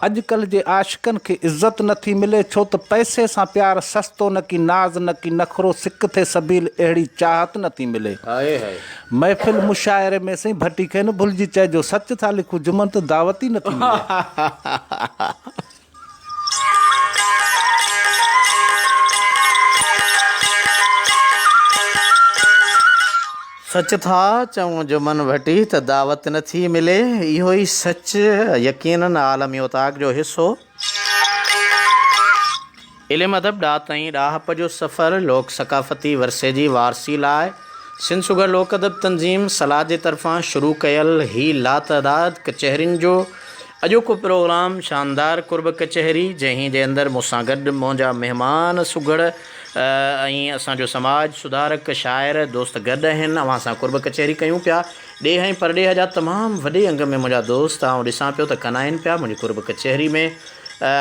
اڄ ڪلهه جي عاشقن کي عزت نه ٿي ملي ڇو ته پئسي سان پيار سستو نه ڪي ناز نه ڪي نخرو سڪ ٿي سبيل اهڙي چاهت نه ٿي ملي محفل مشاعري ۾ سائين ڀٽي کي نه ڀلجي چئجو سچ ٿا لکون جمن ته دعوت ئي نه ٿي ملي. سچ ٿا چئون جمن ڀٽي ته دعوت نه ٿي ملي، اهو ئي سچ يقينن عالمي اوطاق جو حصو. علم ادب ڏات ۽ ڏاهپ جو سفر لوڪ ثقافتي ورثي جي وارثي لاء سنڌ سگهڙ لوڪ ادب تنظيم سلا جي طرفان شروع ڪيل هي لاتعداد ڪچهرين جو اڄوڪو پروگرام شاندار قرب ڪچهري جنهن جي اندر مون سان گڏ منهنجا مهمان سگهڙ ۽ اسان جو سماج سڌارڪ شاعر دوست گڏ آهن اوهان سان قرب ڪچهري ڪيون پيا ڏيهه ۽ پرڏيهه جا تمام وڏي انگ ۾ منهنجا دوست آئون ڏسان پيو ته ڪنائن پيا منهنجي قرب ڪچهري ۾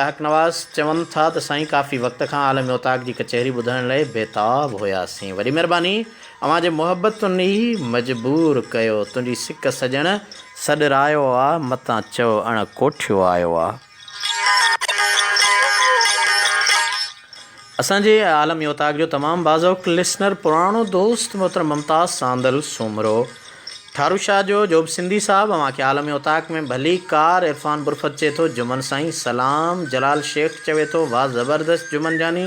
حق نواز چون ٿا ته سائين ڪافي وقت کان عالم اوطاق جي ڪچهري ٻڌڻ لئي بيتاب هياسين وڏي مهرباني اوهان جي محبتن ئي مجبور ڪيو تنهنجي سڪ سڄڻ سڏرايو آ متان چئو اڻ ڪوٺيو آيو آ. اسان جي عالمي اوطاق جو تمام باذوق لسنر پراڻو دوست محترم ممتاز ساندل سومرو ٺارو شاهه جو جوب سنڌي صاحب اوهان کي عالمي اوطاق ۾ ڀلي ڪار عرفان برفت چئي ٿو جمن سائين سلام جلال شيخ چوي ٿو واه زبردست جمن جاني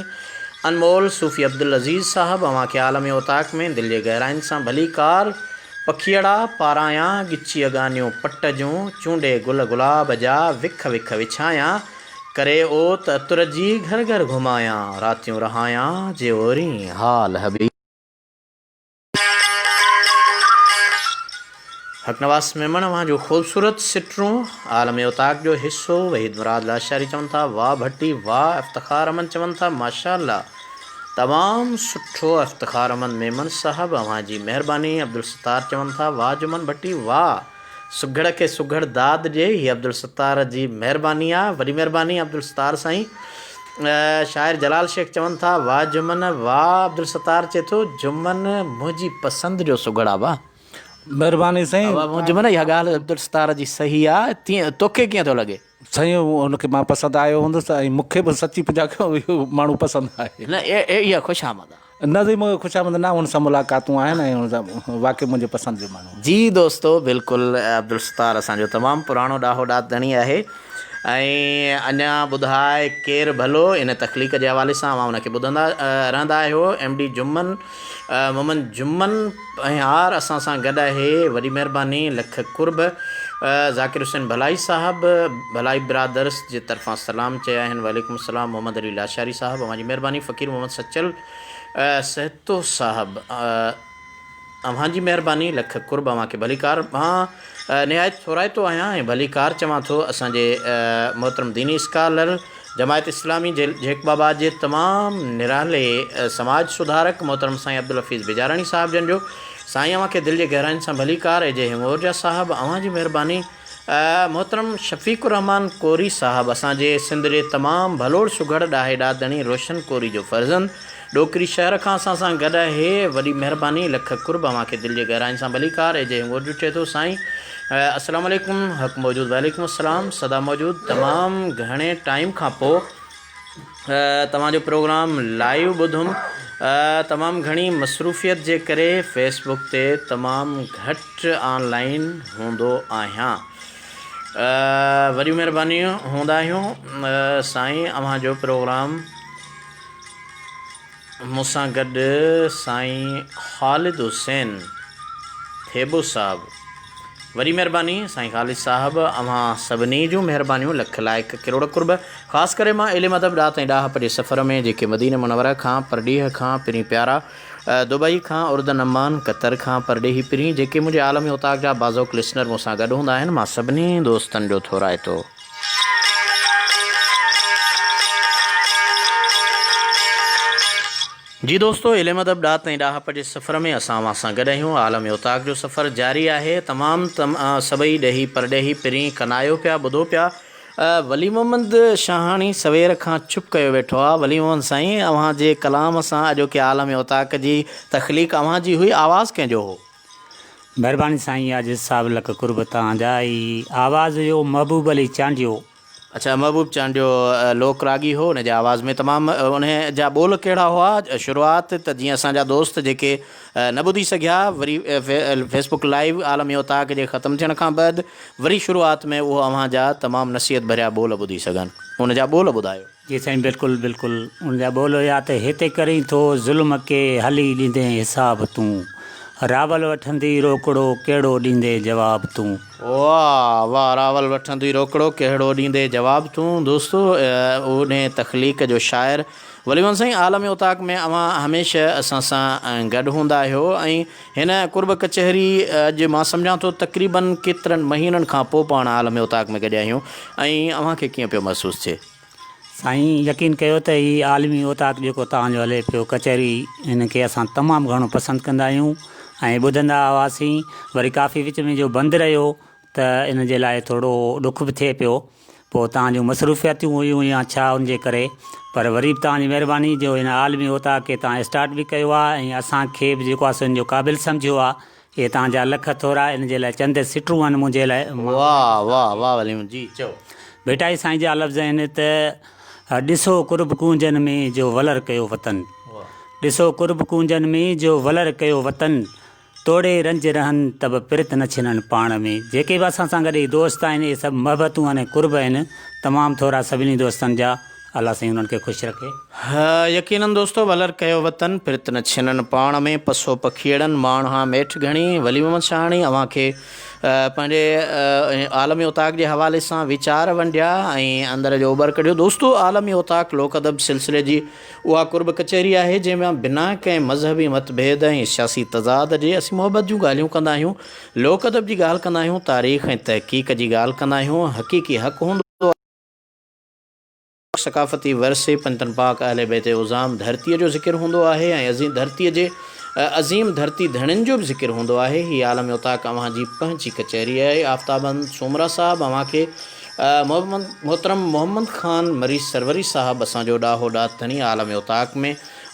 انمول صوفي عبدالعزيز صاحب اوهان کي عالمي اوطاق ۾ دل جي گهراين سان ڀلي ڪار پکيئڙا پارايان ڳچيء ڳانيون پٽ جون چونڊي گل گلاب جا وک وک وڇايان ڪري اوت عطر جي گهر گهر گهمايان، راتيون رهايان جي اورين حال حبيب. حق نواز ميمڻ اوهان جون خوبصورت سٽرون عالم اوطاق جو حصو وحيد مراد لاشاري چون ٿا واه ڀٽي واه افتخار احمد چون ٿا ماشاء الله تمام سٺو افتخار احمد ميمڻ صاحب اوهان جي مهرباني عبدالستار چون ٿا واه جمن ڀٽي واه سگهڙ کي سگهڙ داد ڏي هي عبدالستار جي مهرباني آ وڏي مهرباني عبدالستار سائين. شاعر جلال شيخ چون ٿا واھ جمن واھ عبدالستار چئي ٿو جمن منهنجي پسند جو سگهڙ آ واھ. مهرباني سائين. واھ جمن اها ڳالهه عبدالستار جي صحيح آ تيئن توکي ڪيئن ٿو لڳي. سائين هن کي مان پسند آيو هوندس ۽ مون کي به سچي پڇان کان اهو ماڻهو پسند آهي. نه اها خوشامد آ. نه سائين مون کي خوشامد نه هن سان ملاقاتون آهن ۽ هن سان واقعي منهنجي پسند جو ماڻهو آهي. جي دوستو بلڪل عبدالستار اسان جو تمام پراڻو ڏاهو ڏات ڌڻي آهي ۽ اڃا ٻڌاء ڪير ڀلو ان تخليق جي حوالي سان اوهان ان کي ٻڌندا رهندا آهيو ايم ڊي جمن محمد جمن پنهيار اسان سان گڏ آهي وڏي مهرباني لک قرب ذاڪر حسين ڀلائي صاحب ڀلائي برادرس جي طرفان سلام چيا آهن وعليڪم السلام محمد علي لاشاري صاحب اوهان جي مهرباني فقير محمد سچل سهتو صاحب اوهان جي مهرباني لک قرب اوهان کي ڀليڪار مان نهايت ٿورائتو آهيان ۽ ڀليڪار چوان ٿو اسان جي محترم ديني اسڪالر جماعت اسلامي جيڪب آباد جي تمام نرالي سماج سڌارڪ محترم سائين عبدالحفيظ بجاراڻي صاحب جن جو سائين اوهان کي دل جي گهراين سان ڀليڪار اي جي هڱورجا صاحب اوهان جي مهرباني محترم شفيق الرحمان ڪوري صاحب اسان جي سنڌ جي تمام ڀلوڙ سگهڙ ڏاهي ڏاڏڻي روشن ڪوري جو فرزند ڏوڪري شهر کان اسان سان گڏ آهي وڏي مهرباني لک قرب اوهان کي دل جي گهراين سان ڀليڪار اي جي هڱورجو چئي ٿو سائين السلام عليڪم حق موجود وعليڪم السلام سدا موجود تمام گهڻي ٽائيم کان پو توهان جو پروگرام لائيو ٻڌم تمام گهڻي مصروفيت جي ڪري فيس بڪ تي تمام گهٽ آن لائين هوندو آهيان وڏيون مهربانيون هوندا آهيون سائين اوهان جو پروگرام مون سان گڏ سائين خالد حسين ٿيٻو صاحب وڏي مهرباني سائين خالد صاحب اوهان سڀني جون مهربانيون لک لائق ڪروڙ قرب خاص ڪري مان علم ادب ڏات ۽ ڏاهپ جي سفر ۾ جيڪي مديني منوره کان پرڏيهه کان پرين پيارا دبئي کان اردن عمان قطر کان پرڏيهي پرين جيڪي منهنجي عالمي اوطاق جا باذوق لسنر مون سان گڏ هوندا آهن مان سڀني دوستن جو ٿورائتو. جي دوستو علم ادب ڏات ۽ ڏاهپ جي سفر ۾ اسان اوهان سان گڏ آهيون عالم اوطاق جو سفر جاري آهي تمام سڀئي ڏيهي پرڏيهي پرين ڪنايو پيا ٻڌو پيا ولي محمد شاهاڻي سوير کان چپ ڪيو ويٺو آ ولي محمد سائين اوهان جي ڪلام سان اڄوڪي عالم اوطاق جي تخليق اوهان جي هئي آواز ڪنهن جو هو. مھرباني سائين عاجز صاحب لک قرب توھان جا ھي آواز ھيو محبوب علي چانڊيو. اڇا محبوب چانڊيو لوڪ راڳي هو ان جي آواز ۾ تمام ان جا ٻول ڪهڙا هئا شروعات ته جيئن اسان جا دوست جيڪي نه ٻڌي سگهيا وري فيس بڪ لائيو عالمي اوطاق جي ختم ٿيڻ کان بعد وري شروعات ۾ اهو اوهان جا تمام نصيحت ڀريا ٻول ٻڌي سگهن ان جا ٻول ٻڌايو. جي سائين بلڪل بلڪل ان جا ٻول هيا ته هتي ڪرين ٿو ظلم ڪي هلي ڏيندين حساب تون راول وٺندي روڪڙو ڪهڙو ڏيندين جواب تون. واھ واھ راول وٺندي روڪڙو ڪهڙو ڏيندي جواب تون دوستو انهي تخليق جو شاعر ولي محمد سائين عالم اوطاق ۾ اوهان هميشه اسان سان گڏ هوندا آهيو ۽ هن قرب ڪچهري اڄ مان سمجهان ٿو تقريبن ڪيترن مهينن کان پوء پاڻ عالم اوطاق ۾ گڏيا آهيون ۽ اوهان کي ڪيئن پيو محسوس ٿئي؟ سائين يقين ڪيو ته هي عالمي اوطاق جيڪو توهان جو هلي پيو ڪچهري هن کي اسان تمام گهڻو پسند ڪندا آهيون ۽ ٻڌندا هئاسين وري ڪافي وچ ۾ جو بند رهيو ته ان جي لاء ٿورو ڏک به ٿئي پيو پوء توهان جون مصروفياتيون هيون يا ڇا ان جي ڪري پر وري به توهان جي مهرباني جو هن عالمي اوطاق کي توهان اسٽارٽ به ڪيو آهي ۽ اسان کي به جيڪو آهي سو ان جو قابل سمجهيو آهي اهي توهان جا لک ٿورا ان جي لاء چند سٽون آهن منهنجي لاء واه واه واه وليم جي چئو. ڀٽائي سائين جا لفظ آهن ته ڏسو قرب ڪونجن ۾ جو ولر ڪيو وطن ڏسو قرب ڪونجن ۾ جو ولر ڪيو وطن توڙي رنج رهن ته به پرت نه ڇنن پاڻ ۾. جيڪي به اسان سان گڏ هي دوست آهن اهي سڀ محبتون آهن ۽ قرب آهن. تمام ٿورا سڀني دوستن جا الله سائين انهن کي خوش رکي. يقينن دوستو ولر ڪيو وطن پرت نه ڇنن پاڻ ۾ پسو پکيئڙن ماڻها ميٺ گهڻي ولي محمد شاهاڻي اوهان کي پنهنجي عالمي اوطاق جي حوالي سان ويچار ونڊيا ۽ اندر جو اوٻر ڪڍيو دوستو عالمي اوطاق لوڪ ادب سلسلي جي اها قرب ڪچهري آهي جنهن ۾ بنا ڪنهن مذهبي مت ڀيد ۽ سياسي تضاد جي اسين محبت جون ڳالهيون ڪندا آهيون، لوڪ ادب جي ڳالهه ڪندا آهيون، تاريخ ۽ تحقيق جي ڳالهه ڪندا آهيون، حقيقي حق هوندو آهي، ثقافتي ورثي پنجتن پاڪ اهل بيت عظام ڌرتيء جو ذڪر هوندو آهي ۽ عظيم ڌرتيء جي عظيم ڌرتي ڌڻين جو به ذڪر هوندو آهي. هي عالم اوطاق اوهان جي پنهنجي ڪچهري آهي. آفتاب احمد سومرا صاحب اوهان کي. محمد محترم محمد خان مري سروري صاحب اسان جو ڏاهو ڏات ڌڻي عالم اوطاق ۾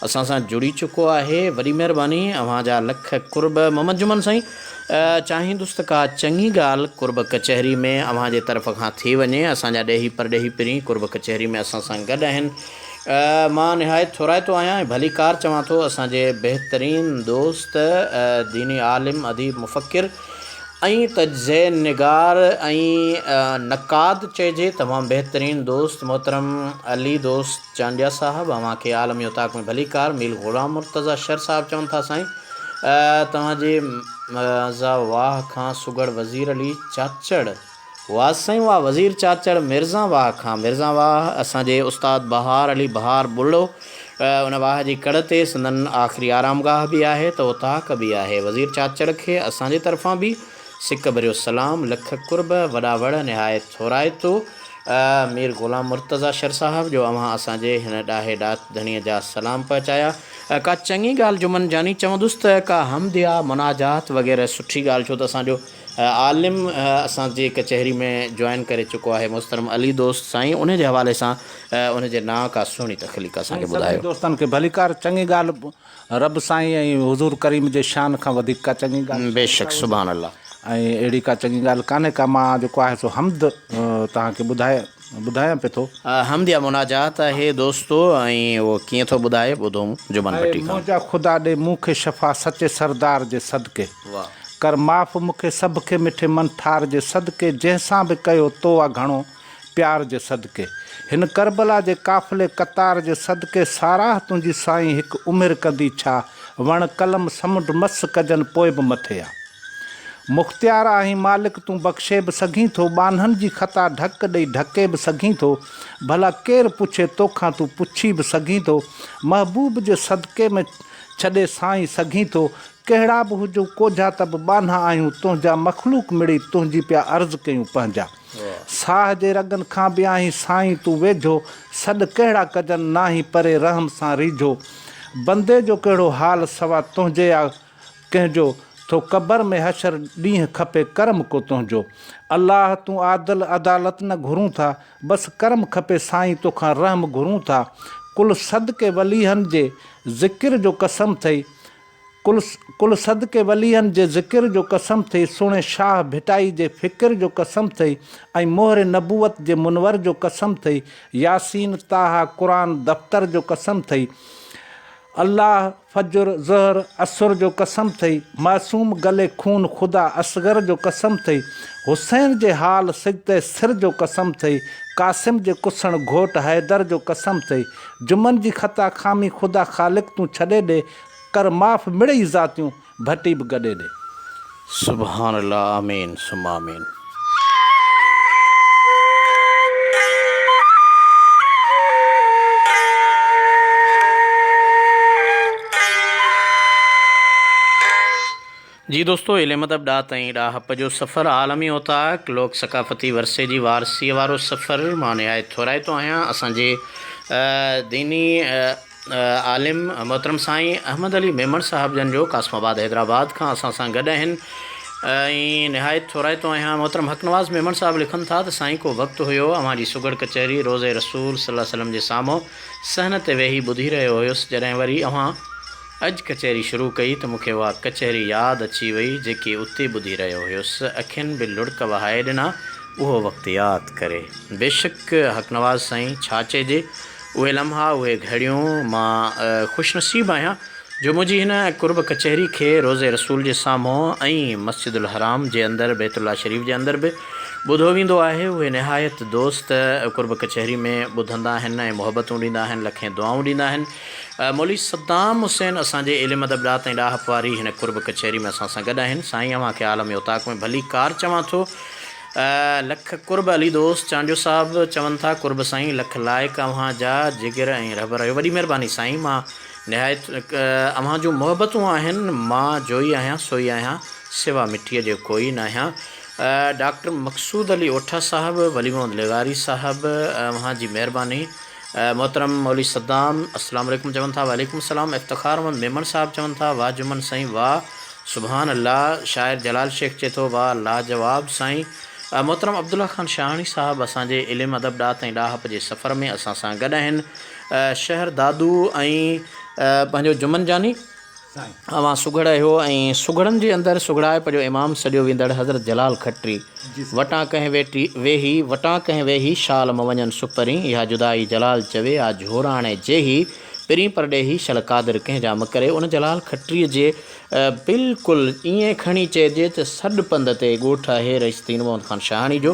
اسان سان جڙي چڪو آهي وڏي مهرباني اوهان جا لک قرب محمد جمن سائين چاهيندس ته ڪا چڱي ڳالهه قرب ڪچهري ۾ اوهان جي طرف کان ٿي وڃي اسان جا ڏيهي پرڏيهي پرين قرب ڪچهري ۾ اسان سان گڏ آهن مان نهايت ٿورائتو آهيان ۽ ڀليڪار چوان ٿو اسان جي بهترين دوست ديني عالم اديب مفڪر ۽ تجزئه نگار ۽ نقاد چئجي تمام بهترين دوست محترم علي دوست چانڊيا صاحب اوهان کي عالمي اوطاق ۾ ڀليڪار مير غلام مرتضيٰ شر صاحب چون ٿا سائين توهان جي مرزا واهه کان سگهڙ وزير علي چاچڙ واه سائين واه وزير چاچڙ مرزا واه کان مرزا واه اسان جي استاد بهار علي بهار ٻرڙو ان واه جي ڪڙ تي سندن آخري آرامگاهه به آهي ته اوطاق به آهي وزير چاچڙ کي اسان جي طرفان به سڪ ڀريو سلام لک قرب وڏا وڙ نهايت ٿورائتو مير غلام مرتضيٰ شر صاحب جو اوهان اسان جي هن ڏاهي ڏات ڌڻيء جا سلام پهچايا. ڪا چڱي ڳالهه جمن جاني چوندس ته ڪا حمد يا مناجات وغيره سٺي ڳالهه ڇو ته اسان جو عالم اسان جي ڪچهري ۾ جوائن ڪري چڪو آهي محترم علي دوست سائين انهي جي حوالي سان ان جي نانء ڪا سهڻي تخليق اسان کي سائين سڀني ٻڌايو. دوستن کي ڀليڪار چڱي ڳالهه رب سائين ۽ حضور ڪريم جي شان کان وڌيڪ ڪا چڱي ڳالهه ڇا بيشڪ هجي سبحان الله. ۽ اهڙي ڪا چڱي ڳالهه ڪانهي ڪا مان جيڪو آهي سو حمد توهان کي ٻڌائي ٻڌايان پئي ٿو. حمد يا مناجات آهي دوستو ۽ اهو ڪيئن ٿو ٻڌائي ٻڌوم جمن اي ڀٽي کان. منهنجا خدا ڏي مون کي شفا سچي سردار جي صدقي. واه. ڪر معاف مون کي سڀ کي مٺي منٺار جي صدقي جنهن سان به ڪيو تو آ گهڻو پيار جي صدقي هن ڪربلا جي قافلي قطار جي صدقي ساراهه تنهنجي سائين هڪ عمر ڪندي ڇا وڻ قلم سمنڊ مس ڪجن پوء به مٿي آ مختيار آهين مالڪ تون بخشي به سگهين ٿو ٻانهن جي خطا ڍڪ ڏئي ڍڪي به سگهين ٿو ڀلا ڪير پڇي توکان تون پڇي به سگهين ٿو محبوب جي صدقي ۾ ڇڏي سائين سگهين ٿو ڪهڙا به هجون ڪوجها ته به ٻانها آهيون تنهنجا مخلوق مڙئي تنهنجي پيا عرض ڪيون پنهنجا ساهه جي رڳن کان به آهين سائين تون ويجهو سڏ ڪهڙا ڪجن ناهين پري رحم سان ريجهو بندي جو ڪهڙو حال سوا تنهنجي آ ڪنهن جو ٿو قبر ۾ حشر ڏينهن کپي ڪرم ڪو تنهنجو الله تون عادل عدالت نه گهرون ٿا بس ڪرم کپي سائين توکان رحم گهرون ٿا ڪل صدقي وليهن جي ذڪر جو قسم ٿئي ڪل ڪل صدقي ولين جي ذڪر جو قسم ٿئي سهڻي شاهه ڀٽائي جي فڪر جو قسم ٿئي ۽ مهر نبوت جي منور جو قسم ٿئي ياسين طٰهٰ قرآن دفتر جو قسم ٿئي الله فجر ظهر عصر جو قسم ٿئي معصوم گلي خون خدا اصغر جو قسم ٿئي حسين جي حال سجده سر جو قسم ٿئي قاسم جي ڪسڻ گهوٽ حيدر جو قسم ٿئي جمن جي خطا خامي خدا خالق تون ڇڏي ڏي ڪر معاف مڙئي ذاتيون ڀٽي به گڏي ڏي. سبحان الله آمين ثم آمين. جي دوستو علم ادب ڏات ۽ ڏاهپ جو سفر عالمي اوطاق لوڪ ثقافتي ورثي جي وارثيء وارو سفر مان نهايت ٿورائتو آهيان اسان جي ديني عالم محترم سائين احمد علي ميمڻ صاحب جن جو قاسم آباد حيدرآباد کان اسان سان گڏ آهن ۽ نهايت ٿورائتو آهيان محترم حق نواز ميمڻ صاحب لکن ٿا ته سائين ڪو وقت هيو اوهان جي سگهڙ ڪچهري روضه رسول صلي الله وسلم جي سامهون صحن تي ويهي ٻڌي رهيو هيس جڏهن وري اوهان اڄ ڪچهري شروع ڪئي ته مون کي اها ڪچهري ياد اچي وئي جيڪي اتي ٻڌي رهيو هيس. اکين به لڙڪ وهائي ڏنا اهو وقت ياد ڪري. بيشڪ حق نواز سائين ڇا چئجي اهي لمحا اهي گهڙيون مان خوش نصيب آهيان جو منهنجي هن قرب ڪچهري کي روضي رسول جي سامهون ۽ مسجد الحرام جي اندر بيت الله شريف جي اندر به ٻڌو ويندو آهي اهي نهايت دوست قرب ڪچهري ۾ ٻڌندا آهن ۽ محبتون ڏيندا آهن لکين دعائون ڏيندا آهن مولوي صدام حسين اسان جي علم ادب ڏات ۽ ڏاهپ واري هن قرب ڪچهري ۾ اسان سان گڏ آهن. سائين اوهان کي عالم اوطاق ۾ ڀلي ڪار چوان ٿو. لک قرب علي دوست چانڊيو صاحب چون ٿا قرب سائين لک لائق اوهان جا جگر ۽ رهبر آهيو. وڏي مهرباني سائين مان نهايت اوهان جون محبتون آهن مان جوئي آهيان سوئي آهيان سوا مٽيء جي ڪوئي ناهيان. ڊاڪٽر مقصود علي اوٺا صاحب ولي محمد لغاري صاحب اوهان جي مهرباني. محترم مولوي صدام السلام عليڪم چون ٿا وعليڪم السلام افتخار احمد ميمڻ صاحب چون ٿا واه جمن سائين واه سبحان الله شاعر جلال شيخ چئي ٿو واه لاجواب سائين محترم عبدالله خان شاهاڻي صاحب اسان جي علم ادب ڏات ۽ ڏاهپ جي سفر ۾ اسان سان گڏ آهن. شهر دادو ۽ پنهنجو جمن جاني اوهان سگهڙ آهيو ۽ سگهڙن جي اندر سگهڙائپ جو امام سڏيو ويندڙ حضرت جلال کٽري وٽان ڪنهن ويٽي ويهي وٽان ڪنهن ويهي شال م وڃن سپرين اها جدائي جلال چوي آ جهوراڻي جيهي پرين پرڏيهي شل قادر ڪنهن جا م ڪري ان جلال کٽري جي بلڪل ائين کڻي چئجي ته سڏ پنڌ تي ڳوٺ آهي رئيس دين محمد خان شاهاڻي جو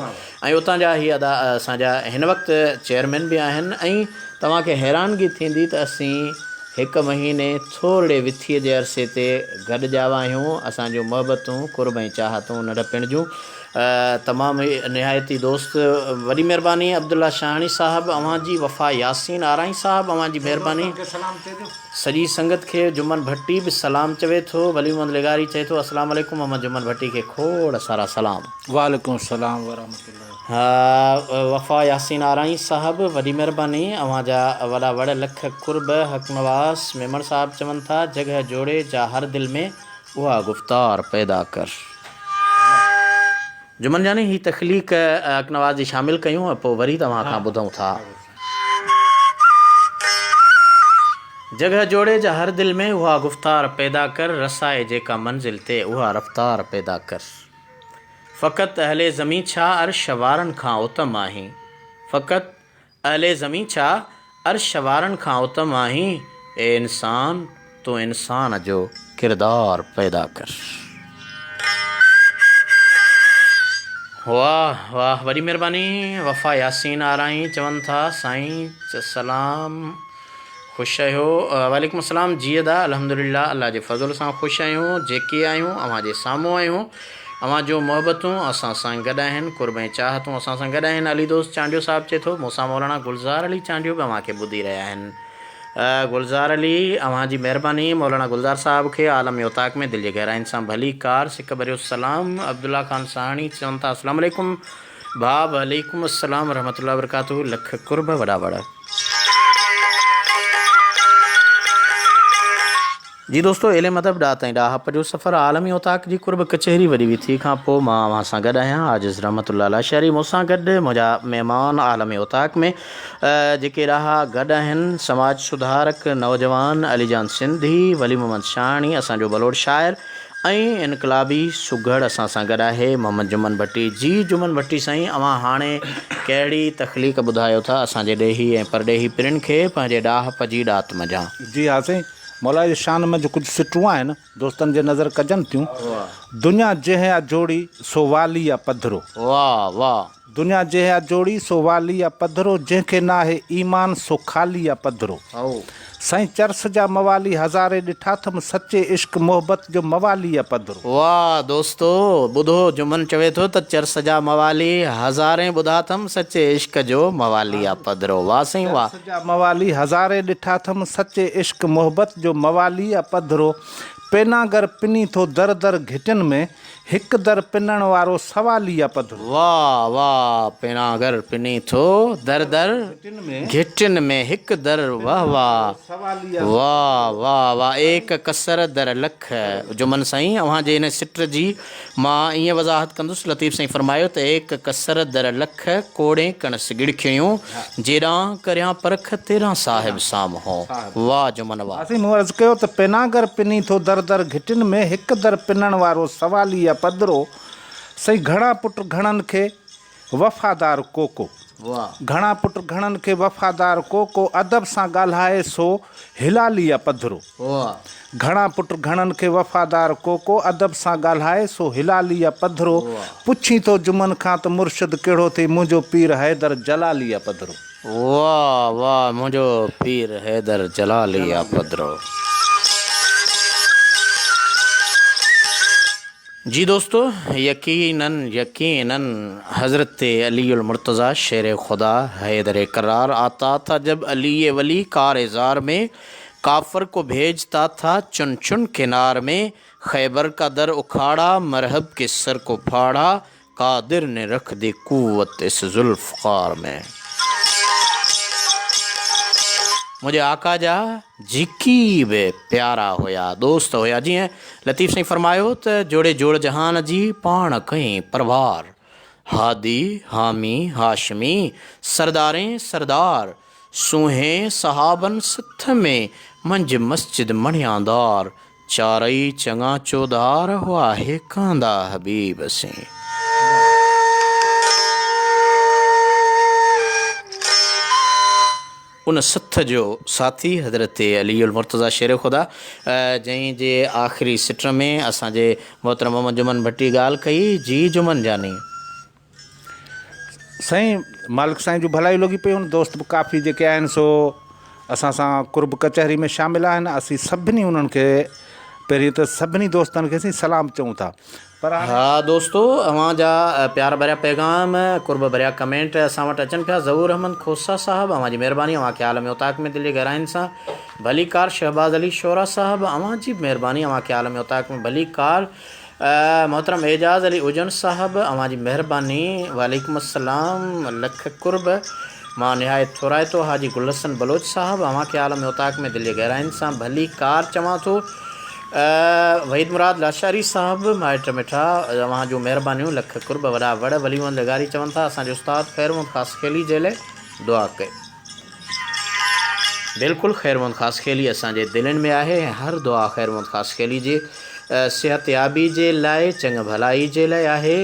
۽ اتان جا هي ادا اسان جا هن وقت چيئرمين به آهن ۽ توهان کي حيرانگي ٿيندي ته اسين هڪ مهيني ٿورڙي وٿيء جي عرصي تي گڏ ڄاوا آهيون اسان جون محبتون قرب ۽ چاهتون ننڍپڻ جون تمام نهايت ئي دوست وڏي مهرباني عبدالله شاهاڻي صاحب اوهان جي وفا ياسين آرائين صاحب اوهان جي مهرباني. سڄي سنگت کي جمن ڀٽي به سلام چوي ٿو. ولي محمد لغاري چئي ٿو اسلام عليڪم محمد جمن ڀٽي کي کوڙ سارا سلام. وعليڪم السلام ورحمة الله. وفا ياسين آرائين صاحب وڏي مهرباني اوهان جا وڏا وڙ لک قرب حق نواز ميمڻ صاحب چون ٿا جڳهه جوڙي جا هر دل ۾ اها گفتار پيدا ڪر. جمن جاني هي تخليق حق نواز جي شامل ڪيون ۽ پوء وري توهان کان ٻڌون ٿا. جڳهه جوڙي جا هر دل ۾ اها گفتار پيدا ڪر رسائي جيڪا منزل تي اها رفتار پيدا ڪر فقط اهل زمين ڇا عرش وارن کان اتم آهين فقط اهل زمين ڇا عرش وارن کان اتم آهين اي انسان تون انسان جو ڪردار پيدا ڪر. واه واه وڏي مھرباني وفا ياسين آرائين چون ٿا سائين سلام خوش آهيو وعليڪم السلام جي ادا الحمدلله الله جي فضل سان خوش آهيون جيڪي آهيون اوهان جي سامهون آهيون اوهان جون محبتون اسان سان گڏ آهن قرب ۽ چاهتون اسان سان گڏ آهن علي دوست چانڊيو صاحب چئي ٿو مون سان مولانا گلزار علي چانڊيو به اوهان کي ٻڌي رهيا آهن گلزار علي اوهان جي مهرباني مولانا گلزار صاحب کي عالم اوطاق ۾ دل جي گهراين سان ڀلي ڪار سڪ ڀريو سلام عبدالله خان سهاڻي چون ٿا السلام عليڪم ڀاء وعليڪم السلام ورحمة الله وبرڪاته لک قرب وڏا وڙ. جي دوستو علم ادب ڏات ۽ ڏاهپ جو سفر عالمي اوطاق جي قرب ڪچهري وڏي وٿي کان پوء مان اوهان سان گڏ آهيان عاجز رحمت الله لاشاري مون سان گڏ منهنجا مهمان عالمي اوطاق ۾ جيڪي ڏاها گڏ آهن سماج سڌارڪ نوجوان علي جان سنڌي ولي محمد شاهاڻي اسان جو بلوڙ شاعر ۽ انقلابي سگهڙ اسان سان گڏ آهي محمد جمن ڀٽي جي جمن ڀٽي سائين اوهان هاڻي ڪهڙي تخليق ٻڌايو ٿا اسان جي ڏيهي ۽ پرڏيهي پرين کي پنهنجي ڏاهپ جي ڏات منجهان. جي ها سائين مولا جي شان منجهه ڪجهه سٽون آهن، دوستن جي نظر ڪجن ٿيون. دنيا جنهن آ جوڙي، سو والي آ پڌرو. واه واه. دنيا جنهن آ جوڙي، سو والي آ پڌرو، جنهن کي ناهي ايمان، سو خالي آ پڌرو. سائين چرس جا موالي هزارين ڏٺا ٿم، سچي عشق محبت جو موالي آ پڌرو. واه دوستو ٻڌو جمن چوي ٿو ته چرس جا موالي هزارين ٻڌا ٿم، سچي عشق جو موالي آ پڌرو. واه سائين واه. چرس جا موالي هزارين ڏٺا ٿم، سچي عشق محبت جو موالي آ پڌرو. پيناگر پني ٿو در در گهٽين ۾، هڪ در پنڻ وارو سوالي آ پڌرو. واه واه پيناگر پني ٿو در در گهٽين ۾، هڪ در واه واه واه واه واه ايڪ ڪسر در لک. جمن سائين اوهان جي هن سٽ جي مان ائين وضاحت ڪندس، لطيف سائين فرمايو ته ايڪ ڪسر در لک، ڪوڙين ڪڻس ڳڙکيون، جيڏانهن ڪريان پرک، تيڏانهن صاحب سامهون. واهه جمن واهه. سائين مون عرض ڪيو ته پيناگر پني ٿو در در گهٽين ۾، هڪ در پنڻ وارو سوالي يا پڌرو، سائين گهڻا پٽ گهڻن کي وفادار ڪو ڪو. گهڻا پٽ گهڻن کي وفادار ڪو ڪو، ادب سان ڳالهائي سو هلالي يا پڌرو. گهڻا پٽ گهڻن کي وفادار ڪو ڪو، ادب سان ڳالهائي سو هلالي يا پڌرو. پڇين ٿو جمن کان ته مرشد ڪهڙو ٿئي، منهنجو پير حيدر جلالي يا پڌرو. واه واه منهنجو پير حيدر جلالي يا پڌرو. جي دوستو يقينن يقينن حضرت علي المرتضيٰ شير خدا حيدر ڪرار آتا ٿا جب علي ولي ڪار زار ۾ ڪافر ڪو ڀيجتا ٿا چن چن ڪنار ۾ خيبر ڪا در اکاڙا مرحب ڪي سر ڪو ڦاڙا قادر ني رک the قوت اس ذوالفقار ۾. منهنجي آقا جا جيڪي به پيارا هيا دوست هيا جيئن لطيف سائين فرمايو ته جوڙي جوڙ جهان جي پاڻ ڪئين پروار. هادي، حامي، هاشمي، سردارين سردار، سونهين صحابن سٿ ۾، منجهه مسجد مڻياندار، چارئي چڱا چوڌار هئا هيڪاندا حبيب سين. ان سٿ جو ساٿي حضرت علي المرتضيٰ شير خدا جنهن جي آخري سٽ ۾ اسان جي محترم محمد جمن ڀٽي ڳالهه ڪئي، جي جمن جاني. سائين مالڪ سائين جون ڀلايون لڳي پيون آهن دوست به ڪافي جيڪي آهن سو اسان سان قرب ڪچهري ۾ شامل آهن اسين سڀني انهن کي پهرين ته سڀني دوستن کي اسين سلام چئون ٿا پر هاڻي. ها دوستو اوهان جا پيار ڀريا پيغام قرب ڀريا ڪمينٽ اسان وٽ اچن پيا ظهور احمد کوسا صاحب اوهان جي مهرباني اوهان کي عالم اوطاق ۾ دل جي گهراين سان ڀليڪار شهباز علي شورا صاحب اوهان جي به مهرباني اوهان کي عالم اوطاق ۾ ڀليڪار محترم اعجاز علي اجڻ صاحب اوهان جي مهرباني وعليڪم السلام لک قرب مان نهايت ٿورائتو حاجي گل حسن بلوچ صاحب اوهان کي عالم اوطاق ۾ دل جي گهراين سان ڀلي ڪار چوان ٿو وحيد مراد لاشاري صاحب مائٽ مٺا اوهان جون مهربانيون لک قرب وڏا وڙ ولي محمد لغاري چون ٿا اسان جي استاد خير محمد خاصخيلي جي لئه دعا ڪيو. بلڪل خير محمد خاصخيلي اسان جي دلين ۾ آهي ۽ هر دعا خير محمد خاصخيلي جي صحتيابي جي لاء چڱ ڀلائي جي لاء آهي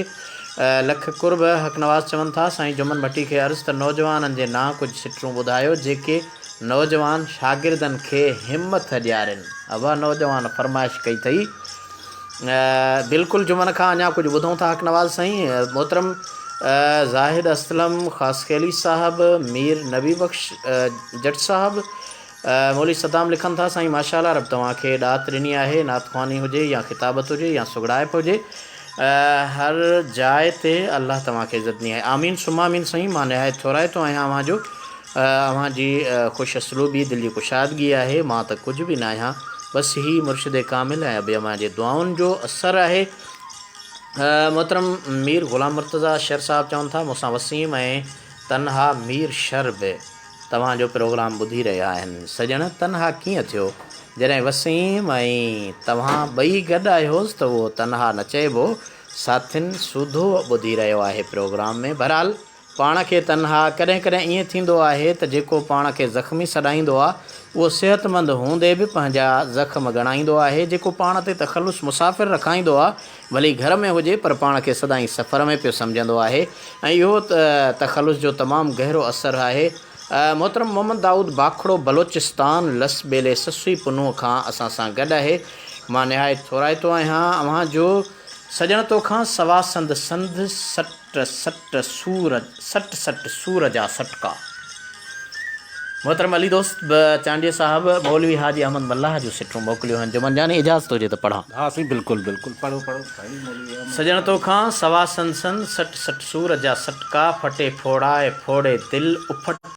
لک قرب حق نواز چون ٿا سائين جمن ڀٽي کي عرض ته نوجوانن جي نانء ڪجهه سٽون ٻڌايو جيڪي نوجوان شاگردن کي همٿ ڏيارين ابا نوجوان فرمائش ڪئي اٿئي بلڪل جمن کان اڃا ڪجهه ٻڌون ٿا حق نواز سائين محترم زاهد اسلم خاصخيلي صاحب مير نبي بخش جٽ صاحب مولوي صدام لکن ٿا سائين ماشاء الله رب توهان کي ڏات ڏني آهي نعت خواني هجي يا خطابت هجي يا سگهڙائپ هجي هر جاء تي الله توهان کي عزت ڏني آهي آمين ثم آمين سائين مان نهايت ٿورائتو آهيان اوهان جو اوهان جي خوش اسلوبي دل جي ڪشادگي آهي، مان ته ڪجهه به ناهيان، بس هي مرشد ڪامل ۽ ابي امان جي دعائن جو اثر آهي. محترم مير غلام مرتضيٰ شر صاحب چون ٿا، مون سان وسيم ۽ تنها مير شر به توهان جو پروگرام ٻڌي رهيا آهن. سڄڻ تنها ڪيئن ٿيو؟ جڏهن وسيم ۽ توهان ٻئي گڏ آهيوس ته اهو تنها نه چئبو، ساٿين سوڌو ٻڌي رهيو آهي پروگرام ۾. بهرحال پاڻ کي تنها، ڪڏهن ڪڏهن ائين ٿيندو آهي ته جيڪو پاڻ کي زخمي سڏائيندو آ، اهو صحتمند هوندي به پنهنجا زخم ڳڻائيندو آهي، جيڪو پاڻ تي تخلص مسافر رکائيندو آ، ڀلي گهر ۾ هجي پر پاڻ کي سدائين سفر ۾ پيو سمجهندو آهي ۽ اهو تخلص جو تمام گهرو اثر آهي. محترم محمد دائود باکڙو بلوچستان لس ٻيلي سسئي پنهون کان اسان سان گڏ آهي. مان نهايت ٿورائتو آهيان اوهان جو. سڄڻ توکان سوا سنڌ سنڌ سٽ. سٽ سور سٽ سٽ سور جا سٽڪا. محترم علي دوست به چانڊيي صاحب مولوي حاجي احمد ملاح جون سٽون موڪليون آهن جمن جاني اجازت هجي ته پڙهان. ها سائين بلڪل بلڪل پڙهو پڙهو سائين مولوي احمد سڄڻ توکان سوا سن سن سٽ سٽ سور جا سٽڪا ڦٽي ڦوڙائي ڦوڙي دل اڦٽ.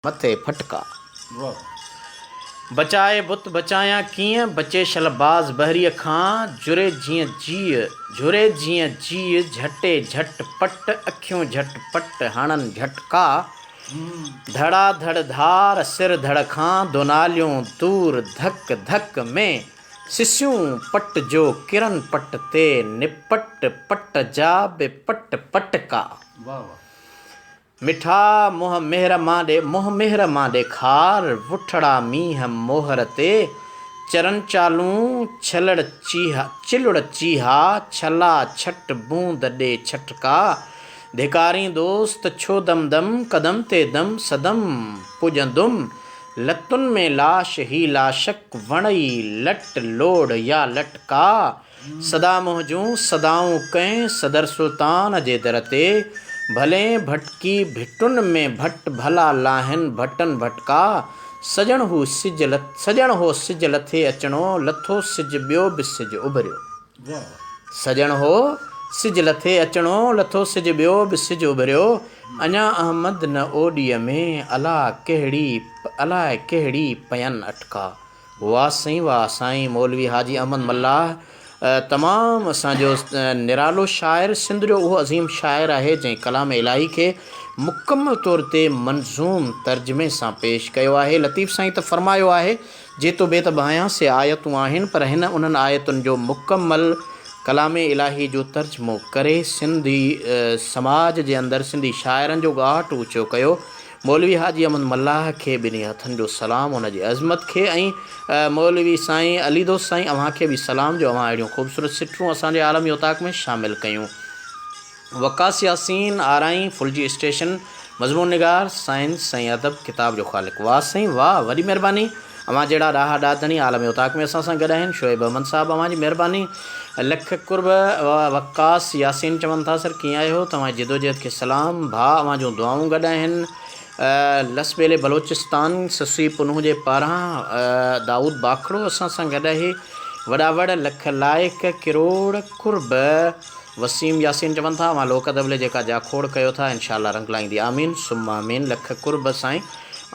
مٿي ڦٽڪا. بچائي بت بچايان ڪيئن، بچي شل باز بحريء کان، جري جيئن جيء، جھري جيئن جيء، جھٽي جھٽ پٽ، اکيون جھٽ پٽ، هڻن جھٽڪا، ڌڙا ڌڙ ڌار، سر ڌڙ کان، دوناليون دور، ڌڪ ڌڪ ۾، سسيون پٽ جو ڪرن پٽ تي، نپٽ پٽ جا به پٽ پٽڪا. مٺا منهن مهر مان ڏي منهن مهر مان ڏيکار، وٺڙا مينهن موهر تي، چرن چالون ڇلڙ چيها چلڙ چيها، ڇلا ڇٽ بوند ڏي ڇٽڪا، ڌڪارين دوست ڇو دم دم، قدم تي دم صدم پڄندم، لتن ۾ لاش هي لاشڪ وڻئي لٽ لوڙ يا لٽڪا، سدا منهنجون صدائون ڪنهن صدر سلطان جي در تي، ڀلين ڀٽڪي ڀٽن ۾ ڀٽ ڀلا لاهن ڀٽن ڀٽڪا، سڄڻ هو سج سڄڻ هو سج لٿي اچڻو، لٿو سج ٻيو به سج اڀريو. سڄڻ هو سج لٿي اچڻو، لٿو سج ٻيو به سج اڀريو، اڃا احمد نه اوڏيء ۾، الا ڪهڙي الاء ڪهڙي پين اٽڪا. واه سائين واه سائين مولوي حاجي احمد ملاح تمام اسان جو نرالو شاعر سنڌ جو اهو عظيم شاعر آهي جنهن ڪلام الاهي کي مڪمل طور تي منظوم ترجمي سان پيش ڪيو آهي لطيف سائين ته فرمايو آهي جي تو بيت ڀانيان سي آيتون آهن پر هن انهن آيتن جو مڪمل. ڪلام الاهي جو ترجمو ڪري سنڌي سماج جي اندر سنڌي شاعرن جو ڳاٽ اوچو ڪيو. مولوي حاجي احمد ملاح کي ٻنهي هٿن جو سلام ان جي عظمت کي ۽ مولوي سائين علي دوست سائين اوهان کي به سلام جو اوهان اهڙيون خوبصورت سٽرون اسان جي عالمي اوطاق ۾ شامل ڪيون. وقاص ياسين آرائين ڦلجي اسٽيشن مضمون نگار سائنس ۽ ادب ڪتاب جو خالق واه سائين واه وڏي مهرباني اوهان جهڙا ڏاها ڏاڌڻي عالم اوطاق ۾ اسان سان گڏ آهن شعيب احمد صاحب اوهان جي مهرباني لک قرب وقاص ياسين چون ٿا سر ڪيئن آهيو توهان جي جدوجهد کي سلام ڀاء اوهان جون دعائون گڏ آهن لس ٻيلي بلوچستان سسئي پنهون جي پاران دائود باکڙو اسان سان گڏ آهي وڏا وڙ لک لائق ڪروڙ قرب وسيم ياسين چون ٿا اوهان لوڪ ادب لئي جيڪا جاکوڙ ڪيو ٿا انشاء الله رنگ لائيندي آمين ثم آمين لک قرب سائين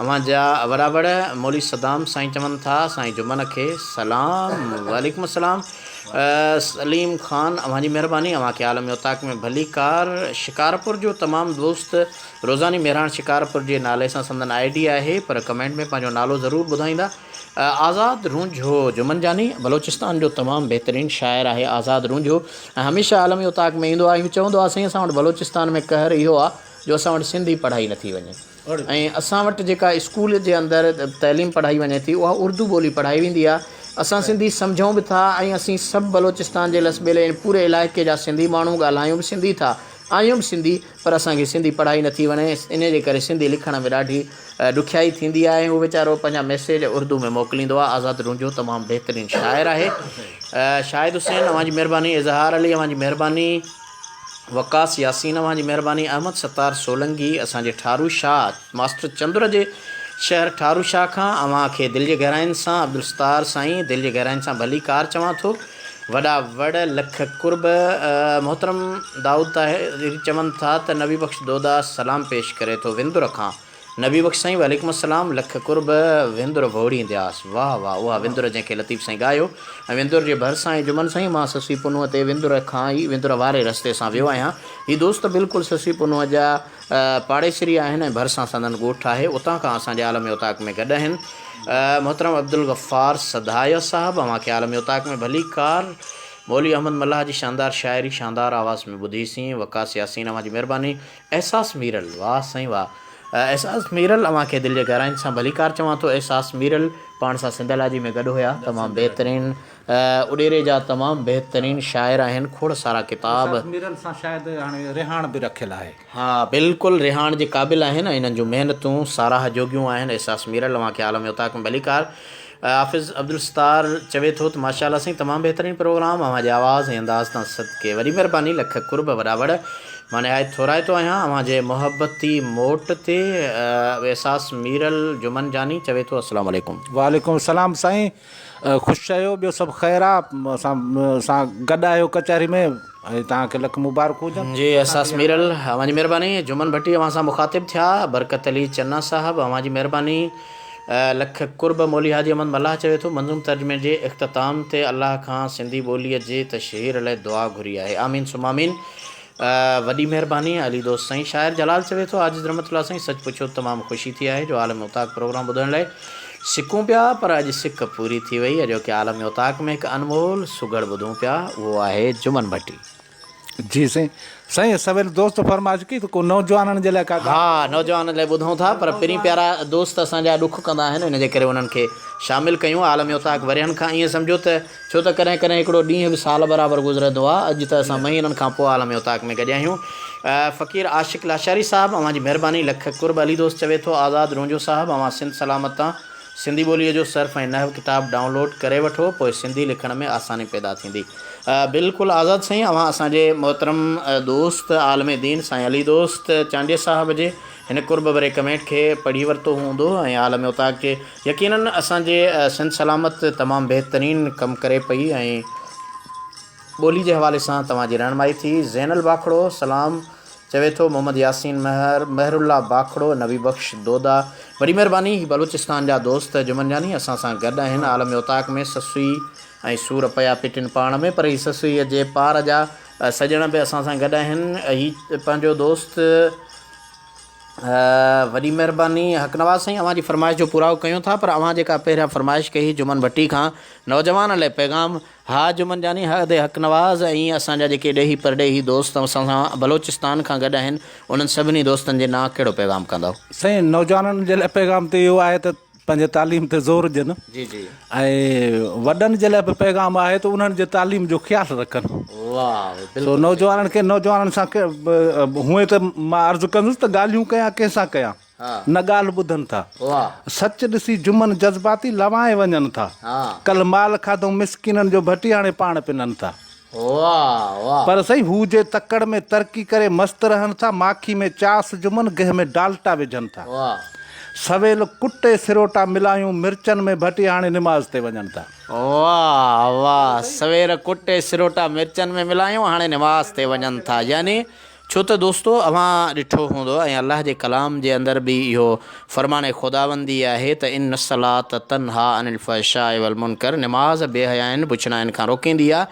اوهان جا وڏا وڙ مولوي صدام سائين چون ٿا سائين جمن کي سلام وعليڪم السلام سليم خان اوهان جي مهرباني اوهان کي عالم اوطاق ۾ ڀليڪار شڪارپور جو تمام دوست روزاني مهراڻ شڪارپور جي نالي سان سندن I D آهي پر ڪمينٽ ۾ پنهنجو نالو ضرور ٻڌائيندا آزاد رونجهو جمن جاني بلوچستان جو تمام بهترين شاعر آهي آزاد رونجهو ۽ هميشه عالمي اوطاق ۾ ايندو آهي ۽ چوندو آهي سائين اسان وٽ بلوچستان ۾ قهر اهو آهي جو اسان وٽ سنڌي پڙهائي نٿي وڃي ۽ اسان وٽ جيڪا اسڪول جي اندر تعليم پڙهائي وڃي ٿي اها اردو ٻولي پڙهائي ويندي آهي اسان سنڌي سمجهون به ٿا ۽ اسين سڀ بلوچستان جي لسٻيلي ۽ پوري علائقي جا سنڌي ماڻهو ڳالهايون به سنڌي ٿا آهيون به سنڌي پر اسان کي سنڌي پڙهائي نٿي وڻي انهي جي ڪري سنڌي لکڻ ۾ ڏاڍي ڏکيائي ٿيندي آهي ۽ هو ويچارو پنهنجا ميسيج اردو ۾ موڪليندو آهي آزاد رونجهو تمام بهترين شاعر آهي شاهد حسين اوهان جي مهرباني اظهار علي اوهان جي مهرباني وقاص ياسين اوهان جي مهرباني احمد ستار سولنگي اسان جي ٺارو شاهه ماسٽر چندر جي شهر ٺارو شاهه کان اوهان کي دل جي گهراين سان عبدالستار سائين دل جي گهراين سان ڀلي ڪار چوان ٿو وڏا وڙ لک قرب محترم دائود طاهر چون ٿا ته نبي بخش دودا سلام پيش ڪري ٿو وندر کان نبي بخش سائين وعليڪم السلام لک قرب وندر ووڙيندياس واه واه اها وندر جنهن کي لطيف سائين ڳايو ۽ وندر جي ڀرسان ئي جمن سائين مان سسئي پنهونء تي وندر کان ئي وندر واري رستي سان ويو آهيان هي دوست بلڪل سسئي پنهونء جا پاڙيسري آهن ۽ ڀرسان سندن ڳوٺ آهي اتان کان اسان جي عالمي اوطاق ۾ گڏ آهن محترم عبدالغفار سڌايو صاحب اوهان کي عالمي اوطاق ۾ ڀليڪار مولوي احمد ملاح جي شاندار شاعري شاندار آواز ۾ ٻڌي سين وقاص ياسين اوهان جي مهرباني احساس ميرل واه سائين واه احساس ميرل اوهان کي دل جي گهراين سان ڀليڪار چوان ٿو احساس ميرل پاڻ سان سنڌالاجي ۾ گڏ هيا تمام بهترين اڏيري جا تمام بهترين شاعر آهن کوڙ سارا ڪتاب احساس ميرل سان شايد هاڻي رهاڻ به رکيل آهي. ها بلڪل رهاڻ جي قابل آهن ۽ انهن جون محنتون ساراهه جوڳيون آهن احساس ميرل اوهان کي عالم اوطاق ۾ ڀليڪار حافظ عبدالستار چوي ٿو ته ماشاء الله سائين تمام بهترين پروگرام اوهان جي آواز ۽ انداز تان صدقي وڏي مهرباني لک قرب وڏا وڙ مان نهايت ٿورائتو آهيان اوهان جي محبتي موٽ تي احساس ميرل جمن جاني چوي ٿو السلام عليڪم. وعليڪم السلام سائين خوش آهيو ٻيو سڀ خير آ اسان سان گڏ آهيو ڪچهري ۾ ۽ توهان کي لک مبارڪون هجن. جي احساس ميرل اوهان جي مهرباني جمن ڀٽي اوهان سان مخاطب ٿيا برڪت علي چنا صاحب اوهان جي مهرباني لک قرب مولوي حاجي احمد ملاح چوي ٿو منظوم ترجمي جي اختتام تي الله کان سنڌي ٻوليء جي تشهير لئه دعا گهري آهي آمين ثم آمين وڏي مهرباني علي دوست سائين شاعر جلال چوي ٿو عاجز رحمت الله سائين سچ پڇو ته تمام خوشي ٿي آهي جو عالم اوطاق پروگرام ٻڌڻ لئه سڪون پيا پر اڄ سڪ پوري ٿي وئي اڄوڪي عالم اوطاق ۾ هڪ انمول سگهڙ ٻڌون پيا اهو آهي جمن ڀٽي. جي سائين سائين سويل دوست فرمائش ڪئي ته ڪو نوجوانن جي لاء ڪا ڳالهه ها نوجوانن لاء ٻڌون ٿا پر پرين پيارا دوست اسان جا ڏک ڪندا آهن ان جي ڪري انهن کي شامل ڪيون عالم اوطاق ورهين کان ائين سمجهو ته ڇو ته ڪڏهن ڪڏهن هڪڙو ڏينهن به سال برابر گذرندو آ اڄ ته اسان مهينن کان پوء عالم اوطاق ۾ گڏيا آهيون فقير عاشق لاشاري صاحب اوهان جي مهرباني لک قرب علي دوست چوي ٿو آزاد رونجهو صاحب اوهان سنڌ سلامت تان سنڌي ٻوليء جو صرف ۽ نحو ڪتاب ڊائونلوڊ ڪري وٺو پوء سنڌي لکڻ ۾ آساني پيدا ٿيندي. بلڪل آزاد سائين اوهان اسان جي محترم دوست عالم دين سائين علي دوست چانڊيي صاحب جي هن قرب ڀري ڪمينٽ کي پڙهي ورتو هوندو ۽ عالم اوطاق جي يقينن اسان جي سنڌ سلامت تمام بهترين ڪم ڪري پئي ۽ ٻولي جي حوالي سان توهان جي رهنمائي ٿي زينل باکڙو سلام چوي ٿو محمد ياسين مهر، مهر الله باکڙو، نبي بخش دودا وڏي مهرباني هي بلوچستان جا دوست جمن جاني اسان سان گڏ آهن عالم اوطاق ۾ سسئي ۽ سور پيا پٽين پاڻ ۾ پر هي سسئي جي پار جا سڄڻ به اسان سان گڏ آهن هي پنهنجو دوست. وڏي مهرباني حق نواز سائين اوهان جي فرمائش جو پورائو ڪيون ٿا پر اوهان جيڪا پهريان فرمائش ڪئي هئي جمن ڀٽي کان نوجوان لاء پيغام ها جمن جاني ها ادي حق نواز ۽ اسان جا جيڪي ڏيهي پرڏيهي دوست اسان سان بلوچستان کان گڏ آهن انهن سڀني دوستن جي نانء ڪهڙو پيغام ڪندؤ؟ سائين نوجوانن جي لاء پيغام ته اهو آهي ته پنهنجي تعليم تي زور ڏين جي جي. ۽ وڏن جي لاء به پيغام آهي ته انهن جي تعليم جو خيال رکن. واهه سو بلڪل. نوجوانن کي نوجوانن سان هونئن ته مان عرض ڪندس ته ڳالهيون ڪيان ڪنهن سان ڪيان نه ڳالهه ٻڌن ٿا. سچ ڏسي جمن جذباتي لوائي وڃن ٿا. ڪلهه مال کاڌئون مسڪينن جو ڀٽي هاڻي پاڻ پنن ٿا. پر سائين هو جي تڪڙ ۾ ترقي ڪري مست رهن ٿا، ماکي ۾ چاس جمن گهه ۾ ڊالٽا وجهن ٿا. سويل ڪٽي سروٽا ملايون مرچن ۾ ڀٽي هاڻي نماز تي وڃن ٿا. واه واه سوير ڪٽي سروٽا مرچن ۾ ملايون هاڻي نماز تي وڃن ٿا يعني ڇو ته دوستو اوهان ڏٺو هوندو ۽ الله جي ڪلام جي اندر به اهو فرمان خداوندي آهي ته ان الصلوة تنها عن الفحشاء والمنڪر نماز بي حيائين بڇڙاين کان روڪيندي آهي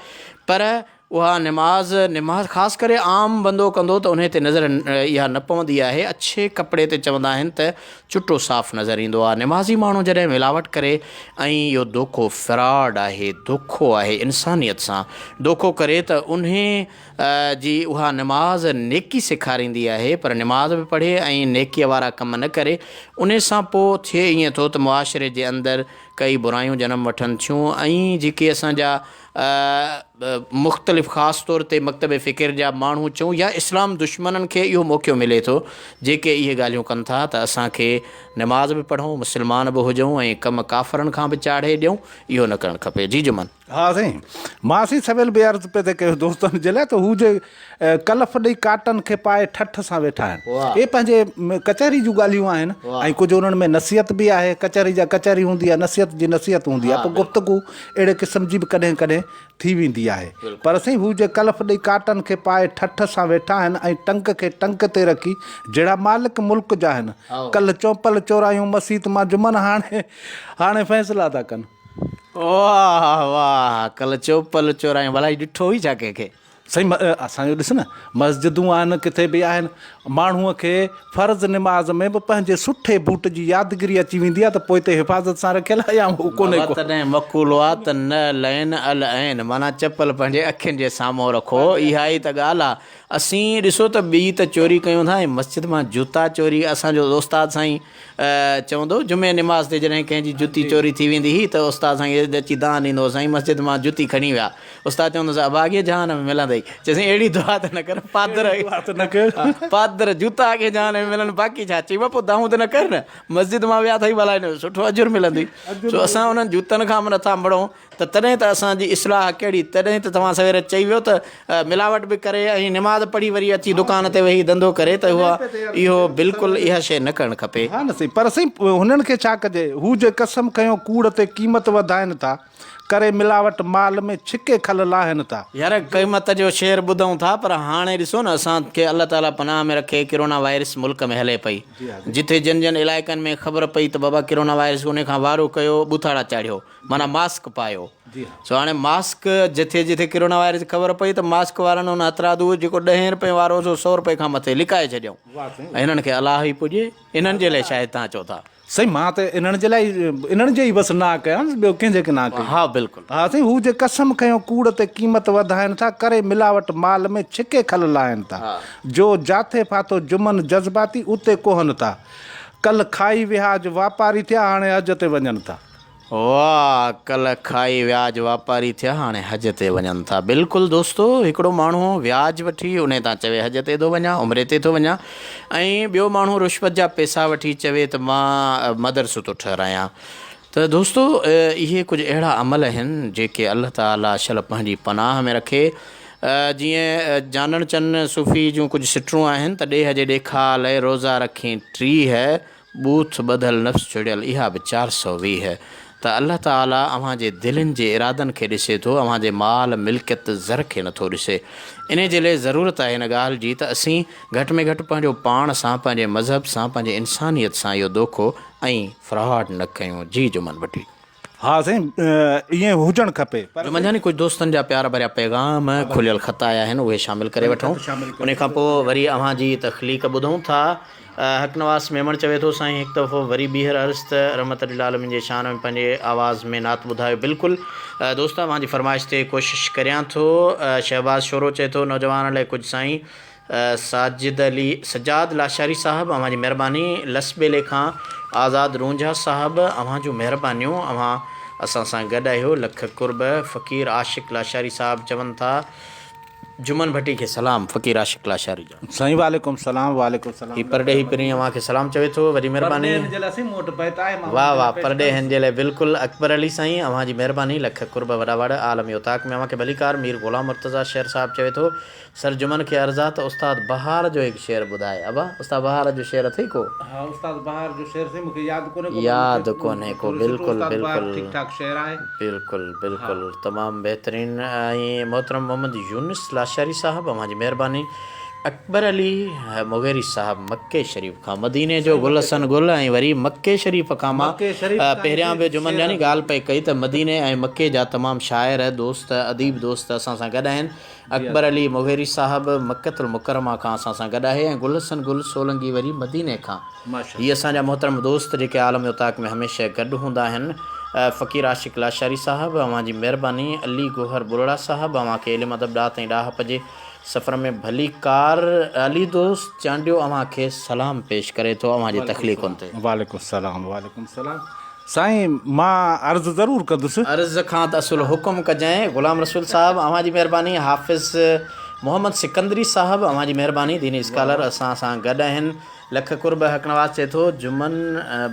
پر اها نماز نماز خاص ڪري عام بندو ڪندو ته انهي تي نظر اها نه پوندي آهي اڇي ڪپڙي تي چوندا آهن ته چٽو صاف نظر ايندو آهي نمازي ماڻهو جڏهن ملاوٽ ڪري ۽ اهو دوکو فراڊ آهي دوکو آهي انسانيت سان دوکو ڪري ته انهي جي اها نماز نيڪي سيکاريندي آهي پر نماز به پڙهي ۽ نيڪيء وارا ڪم نه ڪري انهي سان پوء ٿئي ائين ٿو ته معاشري جي اندر ڪئي برايون جنم وٺن ٿيون ۽ جيڪي اسان جا مختلف خاص طور تي مڪتب فڪر جا ماڻهو چئون يا اسلام دشمنن کي اهو موقعو ملي ٿو جيڪي اهي ڳالهيون ڪن ٿا ته اسان کي نماز به پڙهون مسلمان به هجون ۽ ڪم ڪافرن کان به چاڙهي ڏيون اهو نه ڪرڻ کپي جي جمن. ها سائين، مان سائين سويل به عرض پئي ٿي ڪيو دوستن جي لاء ته هو جي ڪلف ڏئي ڪاٽن کي پائي ٺٺ سان ويٺا آهن. اهي پنهنجي ڪچهري جون ڳالهيون آهن ۽ ڪجهه انهن ۾ نصيحت به آهي. ڪچهري جا ڪچهري هوندي آهي، نصيحت جي نصيحت هوندي آهي. پوء گفتگو اهڙي قسم جي به ڪڏهن ڪڏهن ٿي ويندي آهي. پر سائين هو جي ڪلف ڏئي ڪاٽن کي پائي ٺٺ سان ويٺا آهن ۽ ٽنگ کي ٽنگ تي رکي جهڙا مالڪ ملڪ جا آهن. ڪلهه چونپل چورايون مسيت مان جمن هاڻي هاڻي فيصلا ٿا ڪن. واھ واھ ڪل چوپل چورايون ڀلا هي ڏٺو هئي ڇا ڪنهن کي. سائين اسان جو ڏس نه مسجدون آهن ڪٿي به آهن ماڻهو کي فرض نماز ۾ به پنهنجي سٺي بوٽ جي يادگيري اچي ويندي آهي ته پوئتي حفاظت سان رکيل آهي يا هو ڪونهي بابا ڪو. تڏهن مقولو آ ته نه لعين العين معنيٰ چپل پنهنجي اکين جي سامهون رکو اها ئي ته ڳالهه آ اسين ڏسو ته ٻي ته چوري ڪيون ٿا ۽ مسجد مان جوتا چوري اسان جو استاد سائين چوندو هو، جمعي نماز تي جڏهن ڪنهن جي جتي چوري ٿي ويندي هئي ته استاد سائين اچي دانهن ڏيندو هو، سائين مسجد مان جتي کڻي ويا. استاد چوندو هوس، ابا اڳئين جهان ۾ ملندئي. چي سائين اهڙي دعا ته نه ڪر، پادر پادر جوتا اڳئين جهان ۾ ملن باقي ڇا؟ چي بابا پوء دانهون ته نه ڪر نه، مسجد مان ويا اٿئي ڀلا سٺو اجر ملندئي. سو اسان انهن جوتن کان به نٿا مڙون. ته تڏهن ته اسان جي اصلاح ڪهڙي؟ تڏهن ته توهان سوير چئي ويو ته ملاوٽ به ڪري ۽ نماز پڙهي وري اچي دڪان تي ويهي ڌنڌو ڪري ته اها اهو بلڪل اها شيء نه ڪرڻ کپي. ها نه سائين پر سائين هنن کي ڇا ڪجي هو جي قسم کنيو ڪوڙ تي قيمت وڌائن ٿا ڪري ملاوٽ مال ۾ ڇڪي کل لاهن ٿا. يار قيمت جو شعر ٻڌون ٿا پر هاڻي ڏسو نه اسان کي الله تعالي پناهه ۾ رکي ڪرونا وائرس ملڪ ۾ هلي پئي جتي جن جن علائقن ۾ خبر پئي ته بابا ڪرونا وائرس انهي کان وارو ڪيو ٻوٿاڙا چاڙهيو معنيٰ ماسڪ پايو. سو هاڻي ماسڪ جٿي جٿي ڪرونا وائرس جي خبر پئي ته ماسڪ وارن ان هٿرادو جيڪو ڏهين رپين وارو هو سو سو رپئي کان مٿي لڪائي ڇڏيائون. ۽ هنن کي الله ئي پڄي. انهن جي لاء شايد توهان چئو ٿا. سائين مان ته انهن جي لاء ئي انهن جي ئي بس ناهه ڪيان ٻيو ڪنهن جي ناهه ڪئي. ها بلڪل. ها سائين هو جي قسم کنيو ڪوڙ تي قيمت وڌائن ٿا ڪري ملاوٽ مال ۾ ڇڪي کل لاهن ٿا جو جاٿي ڦاٿو جمن جذباتي اتي ڪوهن ٿا ڪل کائي وهاج واپاري ٿيا هاڻي حج تي وڃن ٿا. واھ ڪلهه کائي وياج واپاري ٿيا هاڻي حج تي وڃن ٿا بلڪل دوستو هڪڙو ماڻهو وياج وٺي انهي تان چوي حج تي ٿو وڃان عمري تي ٿو وڃان ۽ ٻيو ماڻهو رشوت جا پيسا وٺي چوي ته مان مدرسو ٿو ٺهرايان ته دوستو اهي ڪجهه اهڙا عمل آهن جيڪي الله تعالي شل پنهنجي پناهه ۾ رکي جيئن جانڻ چن صوفي جون ڪجهه سٽرون آهن ته ڏيهه جي ڏيکاء لئه روزا رکين 30 ٻوٿ ٻڌل نفس ڇڙيل اها به 420 ته الله تعالي اوهان جي دلين جي ارادن کي ڏسي ٿو اوهان جي مال ملڪيت زر کي نٿو ڏسي انهي جي لئي ضرورت آهي ان ڳالهه جي ته اسين گهٽ ۾ گهٽ پنهنجو پاڻ سان پنهنجي مذهب سان پنهنجي انسانيت سان اهو دوکو ۽ فراڊ نه ڪيون جي جمن ڀٽي. ها سائين ائين هجڻ کپي پر. جو منجهانئن ڪجهه دوستن جا پيار ڀريا پيغام کليل خط آيا آهن اهي شامل ڪري وٺون انهي کان پوء وري اوهان جي تخليق ٻڌون ٿا. حق نواز ميمڻ چوي ٿو سائين هڪ دفعو وري ٻيهر عرض ته رحمت للعالمين جي شان ۾ پنهنجي آواز ۾ نعت ٻڌايو بلڪل دوست اوهان جي فرمائش تي ڪوشش ڪريان ٿو شهباز شورو چئي ٿو نوجوانن لاء ڪجهه سائين ساجد علي سجاد لاشاري صاحب اوهان جي مهرباني لس ٻيلي کان آزاد رونجها صاحب اوهان جون مهربانيون اوهان اسان سان گڏ آهيو لک قرب فقير عاشق لاشاري صاحب چون ٿا جمن ڀٽي کي سلام فقير عاشق لاشاري جا. سائين وعليڪم سلام وعليڪم سلام هي پرڏيهي پرين اوهان کي سلام چوي ٿو وڏي مهرباني. پرڏيهين جي لاء سائين مون وٽ بيت آهي مان واه واه پرڏيهين جي لاء بلڪل اڪبر علي سائين اوهان جي مهرباني لک قرب وڏا وڙ عالمي اوطاق ۾ اوهان کي ڀليڪار مير غلام مرتضيٰ شير صاحب چوي ٿو سر جمن کي عرض آ ته استاد بهار جو هڪ شعر ٻڌاء. ابا استاد بهار جو شعر اٿئي ڪو؟ ها استاد بهار جو شعر سائين مونکي ياد ڪونهي ڪو پر ياد ڪونهي ڪو ٿورو سٺو بلڪل استاد بهار بلڪل ٺيڪ ٺاڪ شعر آهي. بلڪل ها. بلڪل تمام بهترين ۽ محترم محمد يونس لاشاري صاحب اوهان جي مهرباني اڪبر علي مغيري صاحب مڪي شريف کان مديني جو سائين گل مڪي حسن شريف گل ۽ وري مڪي شريف کان مان مڪي شريف کان پهريان هتي به جمن شعر جاني ڳالهه پئي ڪئي ته مديني ۽ مڪي جا تمام شاعر دوست اديب دوست اسان سان گڏ آهن اڪبر علي مغيري صاحب مڪة المڪرمه کان اسان سان گڏ آهي ۽ گل حسن گل سولنگي وري مديني کان. هي اسان جا محترم دوست جيڪي عالم اوطاق ۾ هميشه گڏ هوندا آهن. فقير عاشق لاشاري صاحب اوهان جي مهرباني. علي گوهر ٻرڙا صاحب اوهان کي علم ادب ڏات ۽ ڏاهپ جي سفر ۾ ڀليڪار. علي دوست چانڊيو اوهان کي سلام پيش ڪري ٿو اوهان جي تخليقن تي. وعليڪم السلام وعليڪم السلام سائين مان عرض ضرور ڪندس. عرض کان ته اصل حڪم ڪجانء. غلام رسول صاحب اوهان جي مهرباني. حافظ محمد سڪندري صاحب اوهان جي مهرباني. ديني اسڪالر اسان سان گڏ آهن. لک قرب حق نواز چئي ٿو جمن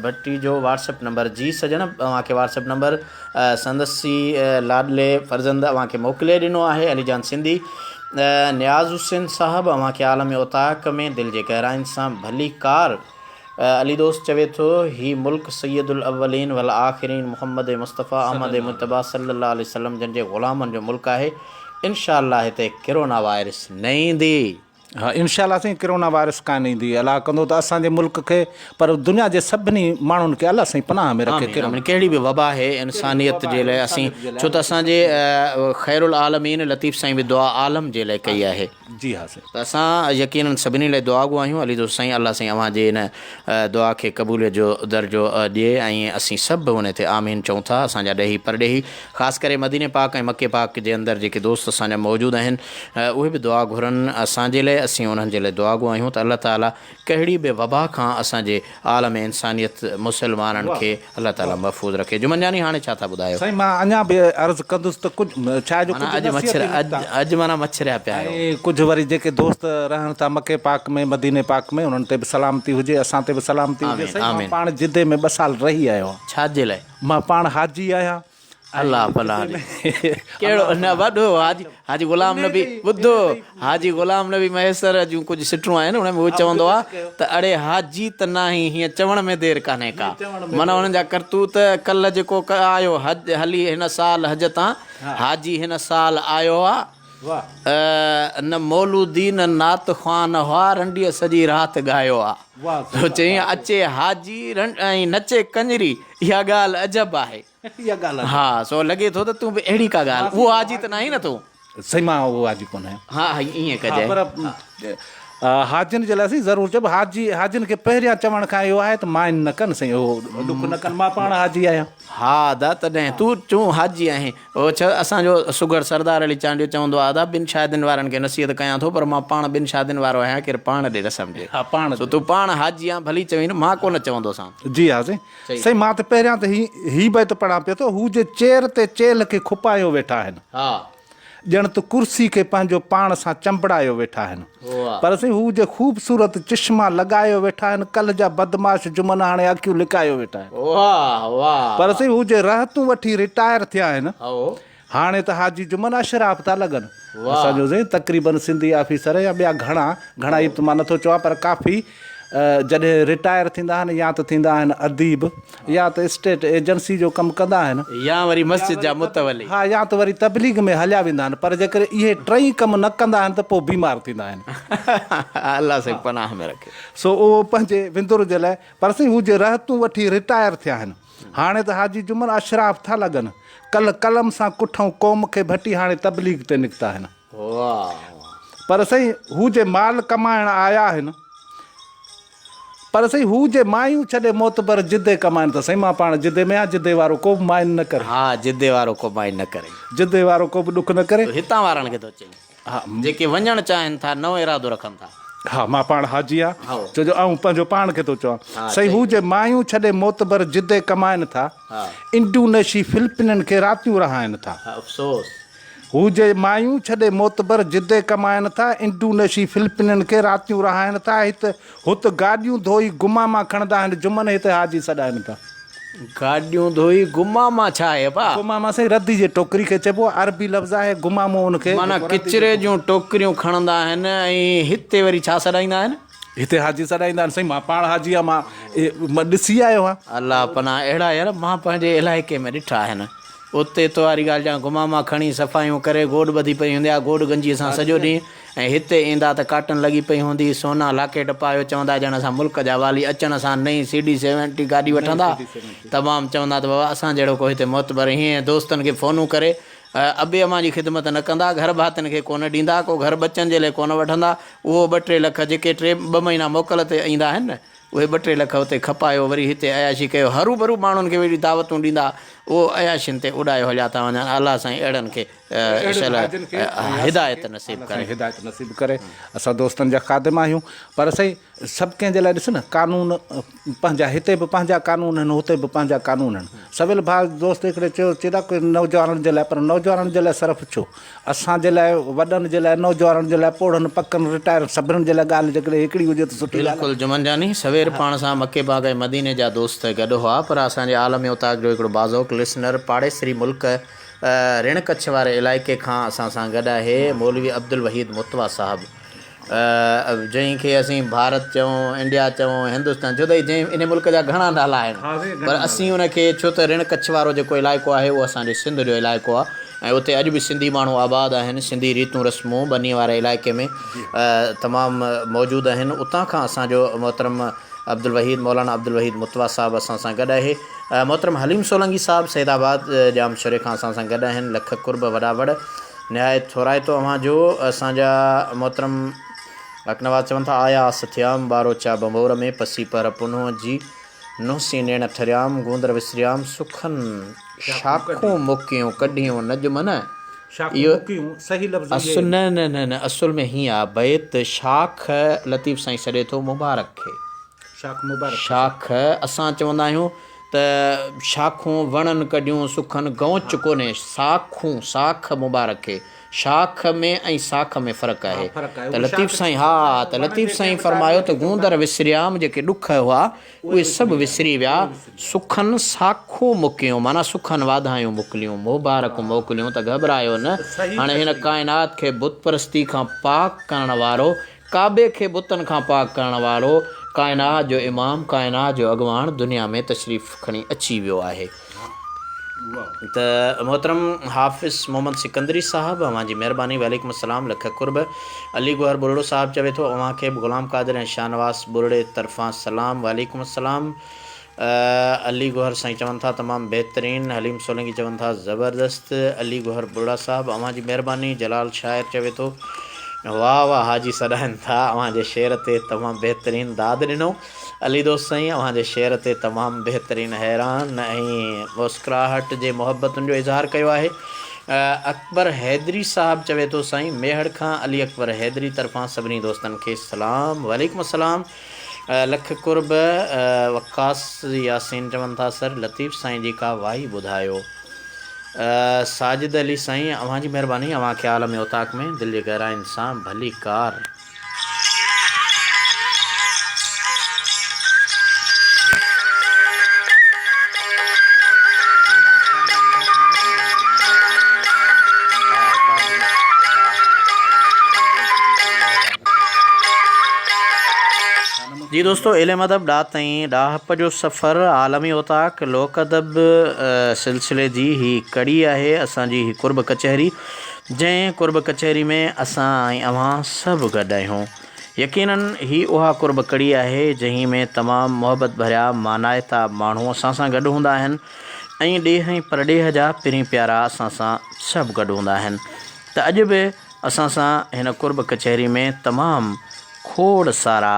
ڀٽي جو واٽس اپ نمبر جي سڄڻ اوهان کي واٽس اپ نمبر سندس ئي لاڏلي فرزند اوهان کي موڪلي ڏنو آهي علي جان سنڌي نياز حسين صاحب اوهان کي عالم اوطاق ۾ دل جي گهراين سان ڀليڪار علي دوست چوي ٿو، هي ملڪ سيد الاولين والآخرين محمد مصطفيٰ احمد مجتبيٰ صلي الله عليه وسلم جن جي غلامن جو ملڪ آهي، انشاء الله هتي ڪرونا وائرس نه ايندي. ها انشاء الله سائين ڪرونا وائرس ڪانه ايندي الله ڪندو ته اسان جي ملڪ کي پر دنيا جي سڀني ماڻهن کي الله سائين پناهه ۾ رکي آمين آمين ڪهڙي به وبا آهي انسانيت جي لاء اسين ڇو ته اسان جي خير العالمين لطيف سائين به دعا عالم جي لاء ڪئي آهي. جي ها سائين. ته اسان يقينن سڀني لاء دعاگو آهيون علي دوست سائين الله سائين اوهان جي ان دعا کي قبوليت جو درجو ڏئي ۽ اسين سڀ ان تي آمين چئون ٿا اسان جا ڏيهي پرڏيهي خاص ڪري مديني پاڪ ۽ مڪي پاڪ جي اندر جيڪي دوست اسان جا موجود آهن اهي به دعا گهرن اسان جي لاء اسين انهن جي لاء دعاگو آهيون ته الله تعالي ڪهڙي به وبا کان اسان جي عالم انسانيت مسلمانن کي الله تعالي محفوظ رکي جمن جاني هاڻي ڇا ٿا ٻڌايو. سائين مان اڃا به عرض ڪندس ته ڪجهه ڇا جو معنيٰ ڪجهه اڄ نصيحتي مڇر نڪتا. اڄ معنيٰ مڇريا پيا آهيو. ۽ ڪجهه وري جيڪي دوست رهن ٿا مڪي پاڪ ۾ مديني پاڪ ۾ انهن تي به سلامتي هجي اسان تي به سلامتي هجي آمين سائين مان آمين. پاڻ جدي ۾ ٻه سال رهي آيو آهيان. ڇا جي لاء؟ مان پاڻ حاجي آهيان. الله فلاح ڏي ڪهڙو نه وڏو حاجي حاجي غلام نبي ٻڌو حاجي غلام نبي مهيسر جون ڪجهه سٽون آهن ان ۾ هو چوندو آ ته اڙي حاجي ته ناهين هيئن چوڻ ۾ دير ڪانهي ڪا معنيٰ انهن جا ڪرتوت ڪلهه جيڪو آيو حج هلي هن سال حج تان حاجي هن سال آيو آ نه مولودي نه نعت خوان هئا رنڊيء سڄي رات ڳايو آ چيائين اچي حاجي ۽ نچي ڪڃري اها ڳالهه عجب آهي. اها ڳالهه آهي. ها سو لڳي ٿو ته تون به اهڙي ڪا ڳالهه اهو حاجي ته ناهين نه تون. سائين مان اهو حاجي ڪونه آهيان. ها ها ائين ها ڪجي. پر حاجين جي لاء سائين ضرور چئبو حاجي حاجين کي پهريان چوڻ کان اهو آهي ته مائن نه ڪن سائين اهو ڏک نه ڪن مان پاڻ حاجي آهيان. ها ادا تڏهن تون چون حاجي آهين اهو ڇا اسان جو سگهڙ سردار علي چانڊيو چوندو آهي ادا ٻن شادين وارن کي نصيحت ڪيان ٿو پر مان پاڻ ٻن شادين وارو آهيان ڪير پاڻ ڏي نه سمجهي ها پاڻ سو تون پاڻ حاجي آهين ڀلي چوين مان ڪونه چوندوسان. جي ها سائين. سائين مان ته پهريان ته هي هي بيت پڙهان پيو ته هو جي چير تي چيلهه کي کپايو ويٺا آهن. ڄڻ ته ڪرسي کي پنهنجو پاڻ سان چنبڙايو ويٺا آهن. پر سائين هو جي خوبصورت چشما لڳايو ويٺا آهن ڪلهه جا بدمعاش جمن هاڻي اکيون لڪايو ويٺا آهن. پر سائين هو جي رهتون وٺي رٽائر ٿيا آهن. هاڻي ته حاجي جمن اشراف ٿا لڳن. اسان جو ذهن تقريبن سنڌي آفيسر يا ٻيا گهڻا، گهڻا ئي ته مان نٿو چوان پر ڪافي جڏهن رٽائر ٿيندا آهن يا ته ٿيندا آهن اديب يا ته اسٽيٽ ايجنسي جو ڪم ڪندا آهن. يا وري مسجد جا متولي. ها يا ته وري تبليغ ۾ هليا ويندا آهن پر جيڪڏهن اهي ٽئي ڪم نه ڪندا آهن ته پوء بيمار ٿيندا آهن. الله سائين پناهه ۾ رکي. سو اهو پنهنجي وندر جي لاء پر سائين هو جي رهتون وٺي رٽائر ٿيا آهن. هاڻي ته حاجي جمن اشراف ٿا لڳن. ڪلهه قلم سان ڪٺئون قوم کي ڀٽي هاڻي تبليغ تي نڪتا آهن. پر سائين هو جي مال ڪمائڻ آيا آهن. پر سائين هو جي مايون ڇڏي معتبر جدي ڪمائن ٿا. سائين مان پاڻ جدي ۾ آهيان جدي وارو ڪو به مائن نه ڪري. ها جدي وارو ڪو مائن نه ڪري. جدي وارو ڪو به ڏک نه ڪري. تو هتان وارن کي ٿو چئين. ها. جيڪي وڃڻ چاهين ٿا نئون ارادو رکن ٿا. ها مان پاڻ حاجي آهيان هائو. ڇو جو آئون پنهنجو پاڻ کي ٿو چوان. ها سائين چئي هو جي مايون ڇڏي معتبر جدي ڪمائن ٿا. ها. انڊونيشي فلپينن کي راتيون رهائن ٿا. ها افسوس. هو جي مايون ڇڏي معتبر جدي ڪمائن ٿا، انڊونيشي فلپينن کي راتيون رهائن ٿا، هت هت گاڏيون ڌوئي گماما کڻندا آهن، جمن هتي حاجي سڏائن ٿا. گاڏيون ڌوئي گماما ڇا آهي ابا؟ گماما سائين ردي جي ٽوڪري کي چئبو آهي، عربي لفظ آهي گمامو ان کي معنيٰ جيڪو ردي جي ڪچري جون ٽوڪريون کڻندا آهن ۽ هتي وري ڇا سڏائيندا آهن؟ هتي حاجي سڏائيندا آهن، سائين مان پاڻ حاجي آهيان مان ڏسي آيو آهيان. الله پناهه اهڙا يار مان پنهنجي علائقي ۾ ڏٺا آهن. اتي تو واري ڳالهه جان گماما کڻي صفايون ڪري گوڏ ٻڌي پئي هوندي آ گوڏ گنجيء سان سڄو ڏينهن ۽ هتي ايندا ته ڪاٽن لڳي پئي هوندي سونا لاڪيٽ پايو چوندا ڄڻ اسان ملڪ جا والي اچڻ سان نئين سي ڊي سيونٽي گاڏي وٺندا تمام چوندا ته بابا اسان جهڙو ڪو هتي معتبر هينئن دوستن کي فونون ڪري ابي امان جي خدمت نه ڪندا گهر ڀاتين کي ڪونه ڏيندا ڪو گهر ٻچن جي لئه ڪونه وٺندا اهو ٻه ٽي لک جيڪي ٽي ٻه مهينا موڪل تي ايندا آهن نه اهي ٻه ٽي لک اتي کپايو وري هتي عياشي ڪيو هروڀرو ماڻهن کي ويڙهي دعوتون ڏيندا اهو عياشين تي اڏايو هليا ٿا وڃن الله سائين اهڙن کي اهڙن حاجين کي هدايت نصيب الله ڪري. سائين هدايت نصيب ڪري اسان دوستن جا خادم آهيون پر سائين سڀ ڪنهن جي لاء ڏس نه قانون پنهنجا هتي به پنهنجا قانون آهن هتي به پنهنجا قانون آهن سويل ڀاء دوست هڪڙي چيو چي ٿا نوجوانن جي لاء پر نوجوانن جي لاء صرف ڇو اسان جي لاء، وڏن جي لاء، نوجوانن جي لاء، پوڙهن، پڪن، رٽائر سڀني جي لاء ڳالهه جيڪڏهن هڪڙي هجي ته سٺي ڳالهه آهي. بلڪل جمن جاني، سوير پاڻ سان مڪي باغ ۽ مديني جا دوست گڏ هئا پر اسان جي عالم اوطاق جو هڪڙو باذوق لسنر پاڙيسري ملڪ رڻ ڪڇ واري علائقي کان اسان سان گڏ آهي مولوي عبدالوحيد متوا صاحب جنهن کي اسين ڀارت چئون، انڊيا چئون، هندستان ڇو ته جنهن انهي ملڪ جا گهڻا نالا آهن پر اسين ان کي ڇو ته رڻ ڪڇ وارو جيڪو علائقو آهي اهو اسان جي سنڌ جو علائقو آهي ۽ اتي اڄ به سنڌي ماڻهو آباد آهن سنڌي ريتون رسمون ٻني واري علائقي ۾ تمام موجود آهن اتان کان اسان جو محترم عبدالوحيد مولانا عبدالوحيد متوا صاحب اسان سان گڏ آهي محترم حليم سولنگي صاحب سيد آباد ڄام شوري کان اسان سان گڏ آهن لک قرب وڏا وڙ نهايت ٿورائتو اوهان جو اسان جا محترم حق نواز چون ٿا آيا آس ٿيام ٻاروچا ڀنڀور ۾ پسي پهر پنهون جي نوسين نيڻ ٺريام گوندر وسريام سکن شاخون مڪيون ڪڍيون نجم نه اهو اصل نه نه نه نه اصل ۾ هيئن آ بيت شاخ لطيف سائين سڏي ٿو مبارڪ کي شاخ اسان چوندا آهيون ته شاخون وڻن ڪڍيون سکن گئونچ ڪونهي ساکون ساک مبارڪ کي شاخ ۾ ۽ ساک ۾ فرق آهي ته لطيف سائين ها ته لطيف سائين فرمايو ته گوندر وسريام جيڪي ڏک هئا اهي سڀ وسري ويا سکن ساکون مڪيون معنيٰ سکن واڌايون موڪليون مبارڪون موڪليون ته گهٻرايو نه هاڻي هن ڪائنات کي بت پرستي کان پاڪ ڪرڻ وارو ڪعبي کي بتن کان پاڪ ڪرڻ وارو ڪائنات جو امام، ڪائنات جو اڳواڻ دنيا ۾ تشريف کڻي اچي ويو آهي ته محترم حافظ محمد سڪندري صاحب اوهان جي مهرباني وعليڪم السلام لک قرب علي گوهر ٻرڙو صاحب چوي ٿو اوهان کي به غلام قادر ۽ شاهنواز ٻرڙي طرفان سلام وعليڪم السلام علي گوهر سائين چون ٿا تمام بهترين حليم سولنگي چون ٿا زبردست علي گوهر ٻرڙا صاحب اوهان جي مهرباني جلال شاعر چوي ٿو واه واه حاجي سڏائن ٿا اوهان جي شعر تي تمام بهترين داد ڏنو علي دوست سائين اوهان جي شعر تي تمام بهترين حيران ۽ مسڪراهٽ جي محبتن جو اظهار ڪيو آهي اڪبر حيدري صاحب چوي ٿو سائين ميهڙ کان علي اڪبر حيدري طرفان سڀني دوستن کي سلام وعليڪم السلام لک قرب وقاص ياسين چون ٿا سر لطيف سائين جي ڪا وائي ٻڌايو ساجد علي سائين اوهان جي مهرباني اوهان کي عالم اوطاق ۾ دل جي گهراين سان ڀليڪار. جي دوستو علم ادب ڏات ۽ ڏاهپ جو سفر عالمي اوطاق لوڪ ادب سلسلي جي هي ڪڙي آهي اسان جي هي قرب ڪچهري جنهن قرب ڪچهري ۾ اسان ۽ اوهان سڀ گڏ آهيون. يقينن هي اها قرب ڪڙي آهي جنهن ۾ تمام محبت ڀريا مانائتا ماڻهو اسان سان گڏ هوندا آهن ۽ ڏيهه ۽ پرڏيهه جا پرين پيارا اسان سان سڀ گڏ هوندا آهن ته اڄ به اسان سان هن قرب ڪچهري ۾ تمام کوڙ سارا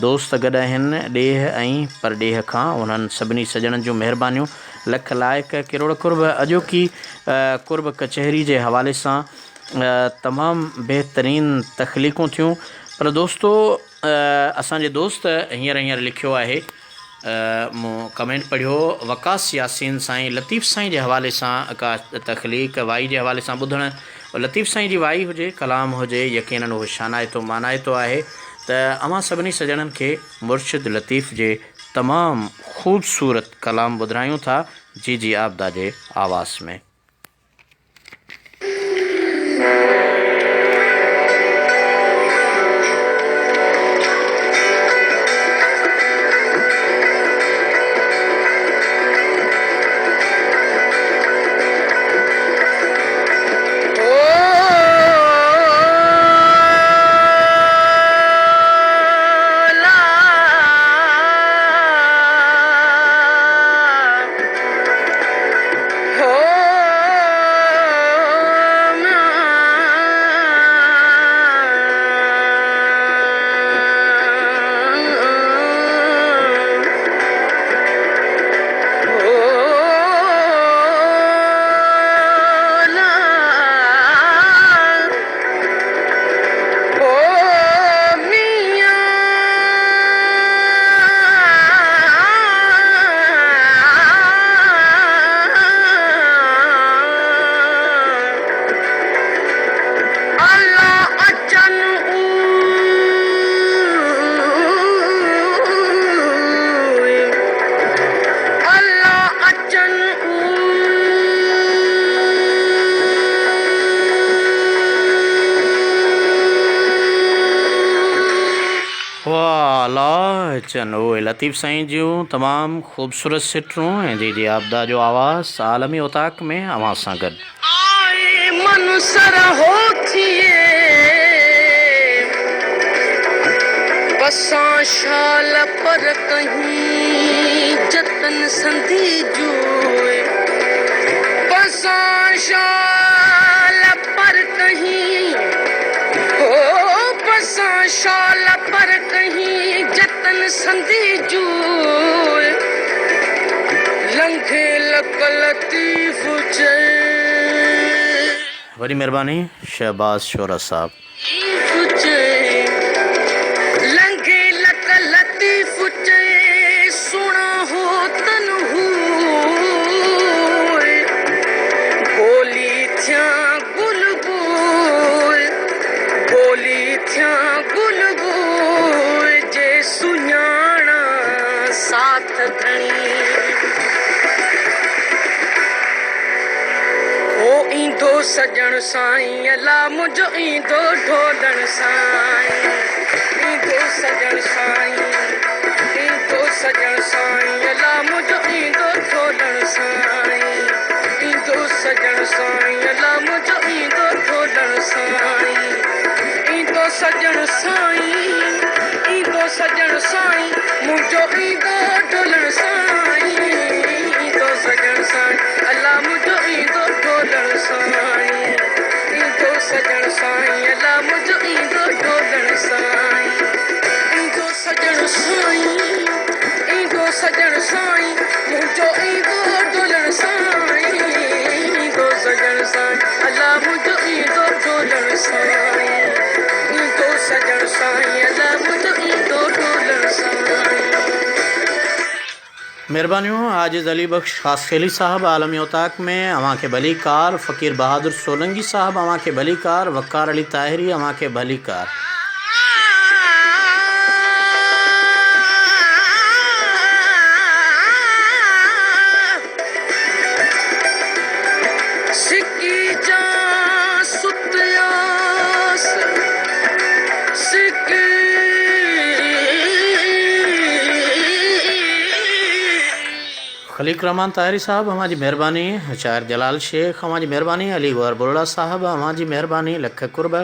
دوست گڏ آهن ڏيهه ۽ پرڏيهه کان انهن سڀني سڄڻن جون مهربانيون لک لائق ڪروڙ قرب اڄوڪي قرب ڪچهري جي حوالي سان تمام بهترين تخليقون ٿيون پر دوستو اسان جي دوست هينئر هينئر لکيو آهي مون ڪمينٽ پڙهيو وقاص ياسين سائين لطيف سائين جي حوالي سان ڪا تخليق وائي جي حوالي سان ٻڌڻ لطيف سائين جي وائي هجي ڪلام هجي يقينن اهو شانائتو مانائتو آهي ته اوهان سڀني سڄڻن کي مرشد لطيف جي تمام خوبصورت ڪلام ٻڌرايون ٿا جي جي عابده جي آواز ۾. واھ الله اچن اهي لطيف سائين جون تمام خوبصورت سٽون ۽ جي جي عابده جو آواز عالمي اوطاق ۾ اوهان سان گڏ. آء من سرهو ٿئي پسان شال پر ڪهين جتن سندي جوء پسان شال پر ڪهين هو پسان شال پر ڪهين جتن سندي جوء لنگهي لڪ لطيف چئي. وڏي مھرباني شهباز شورا صاحب. لطيف چئي لنگهي لڪ لطيف چئي سهڻا هو تن هوء گولي ٿيان گل بوء گولي ٿيان گل بوء جي سڃاڻان ساٿ ڌڻي. هو ايندو سڄڻ سائين الا منهنجو ايندو ڍولڻ سائين ايندو سڄڻ سائين ايندو سڄڻ سائين الا منهنجو ايندو ڍولڻ سائين ايندو سڄڻ سائين الا منهنجو ايندو ڍولڻ سائين ايندو سڄڻ سائين ايندو سڄڻ سائين منهنجو ايندو ڍولڻ سائين ايندو سڄڻ سائين الا منهنجو ايندو ڍولڻ سائين ايندو سڄڻ سائين الا منهنجو ايندو ڍولڻ سائين ايندو سڄڻ سائين ايندو سڄڻ سائين منهنجو ايندو ڍولڻ سائين ايندو سڄڻ سائين الا منهنجو ايندو ڍولڻ سائين ايندو سڄڻ سائين الا منهنجو ايندو ڍولڻ سائين. مھربانيون عاجز علي بخش خاصخيلي صاحب عالمي اوطاق ۾ اوھان کي ڀليڪار فقير بهادر سولنگي صاحب اوھان کي ڀليڪار وقار علي طاهري اوھان کي ڀليڪار. سڪي جان ستياس سڪي. خليق الرحمان طاهري صاحب اوهان جي مهرباني شاعر جلال شيخ اوهان جي مهرباني علي گوهر بروڙا صاحب اوهان جي مهرباني لک قرب.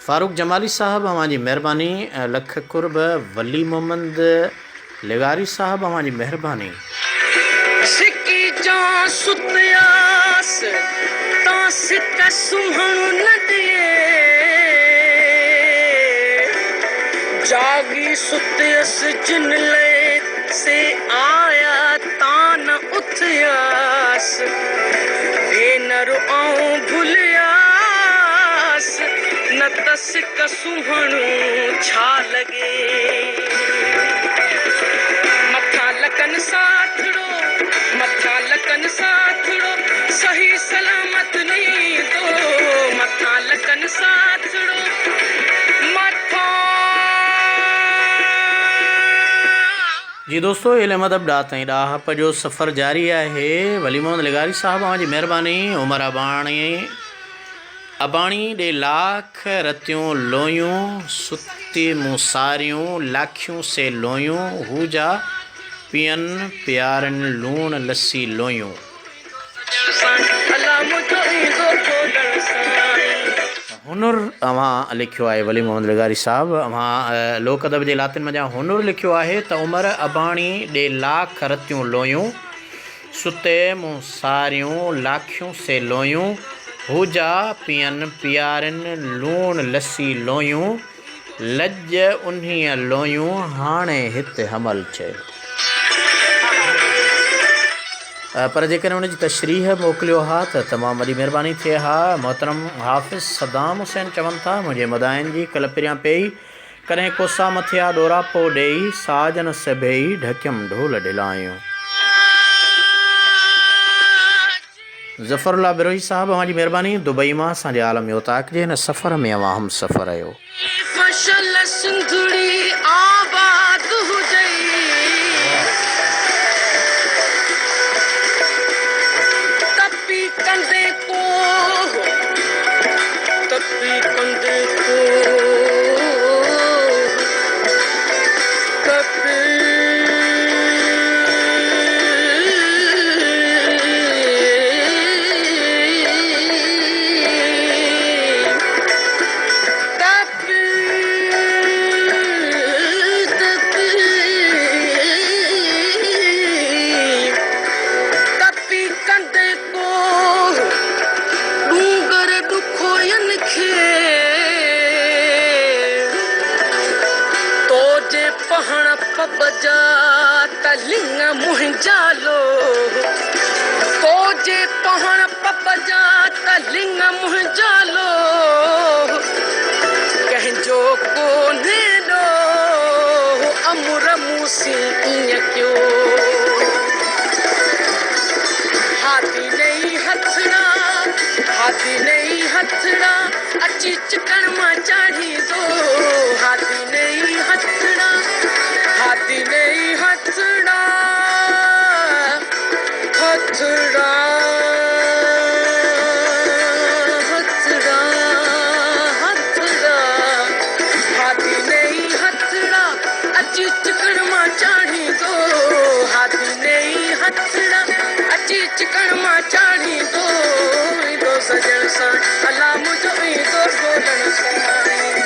فاروق جمالي صاحب اوهان جي مهرباني لک قرب ولي محمد لغاري صاحب اوهان جي مهرباني. سڪي جان ستياس تان سڪ سمهڻ نه ڏي جاڳي ستيس جن لئي سي آيا تان نه اٿياس. ڀينر آئون ڀلياس، نه ته سڪ سونهڻ ڇا لڳي. مٿان لڪن ساٿڙو، مٿان لڪن ساٿڙو، صحيح سلامت نيندو، مٿان لڪن ساٿڙو، مٿان. جي دوستو علم ادب ڏات ۽ ڏاهپ جو سفر جاري آهي ولي محمد لغاري صاحب اوهان جي مهرباني عمر اباڻي اباڻي ڏي لاک رتيون لويون ستي مون ساريون لاکيون سي لويون هو جا پيئن پيارن لوڻ لسي لويون. هنر اوهان لکيو آهي ولي محمد لغاري صاحب اوهان لوڪ ادب جي لاتين منجهان هنر لکيو آهي ته عمر اباڻي ڏي لاک رتيون لويون ستي مون ساريون لاکيون سي لويون هو جا پيئن پيارين لوڻ لسي لويون لڄ انهيء لويون هاڻي هت حمل چئي. پر جيڪڏهن ان جي تشريح موڪليو ها ته تمام وڏي مهرباني ٿئي ها. محترم حافظ صدام حسين چون ٿا، منهنجي مداحن جي ڪل پريان پيئي، ڪڏهن ڪوسا مٿيا ڏوراپو ڏيئي، ساجن سڀيئي ڍڪيم ڍول ڍلايون. ظفر الله بروهي صاحب اوهان جي مهرباني دبئي مان اسان جي عالمي اوطاق جي هن سفر ۾ اوهان هم سفر آهيو. فصل سنڌڙي آباد هجئي. تپي ڪندي ڪوهه تپي ڪندي ڪوهه تپي. تپي ڪندي ڪوهه ڏونگر ڏکوين کي تو جي پهڻ پٻ جا ته لڱ منهنجا لوهه تو جي پهڻ پٻ جا ته لڱ منهنجا لوهه ڪنهن جو ڪونهي ڏوهه امر مون سين ائين ڪيو هادي نئي هٿڙا هادي نئي هٿڙا اچي چڪڻ مان چاڙهيندو هادي نئي هٿڙا هادي نئي هٿڙا هٿڙا هٿڙا هٿڙا هادي نئي هٿڙا اچي چڪڻ مان چاڙهيندو هادي نئي هٿڙا اچي چڪڻ مان چاڙهيندو ايندو سڄڻ سان الا منهنجو ايندو ڍولڻ سائين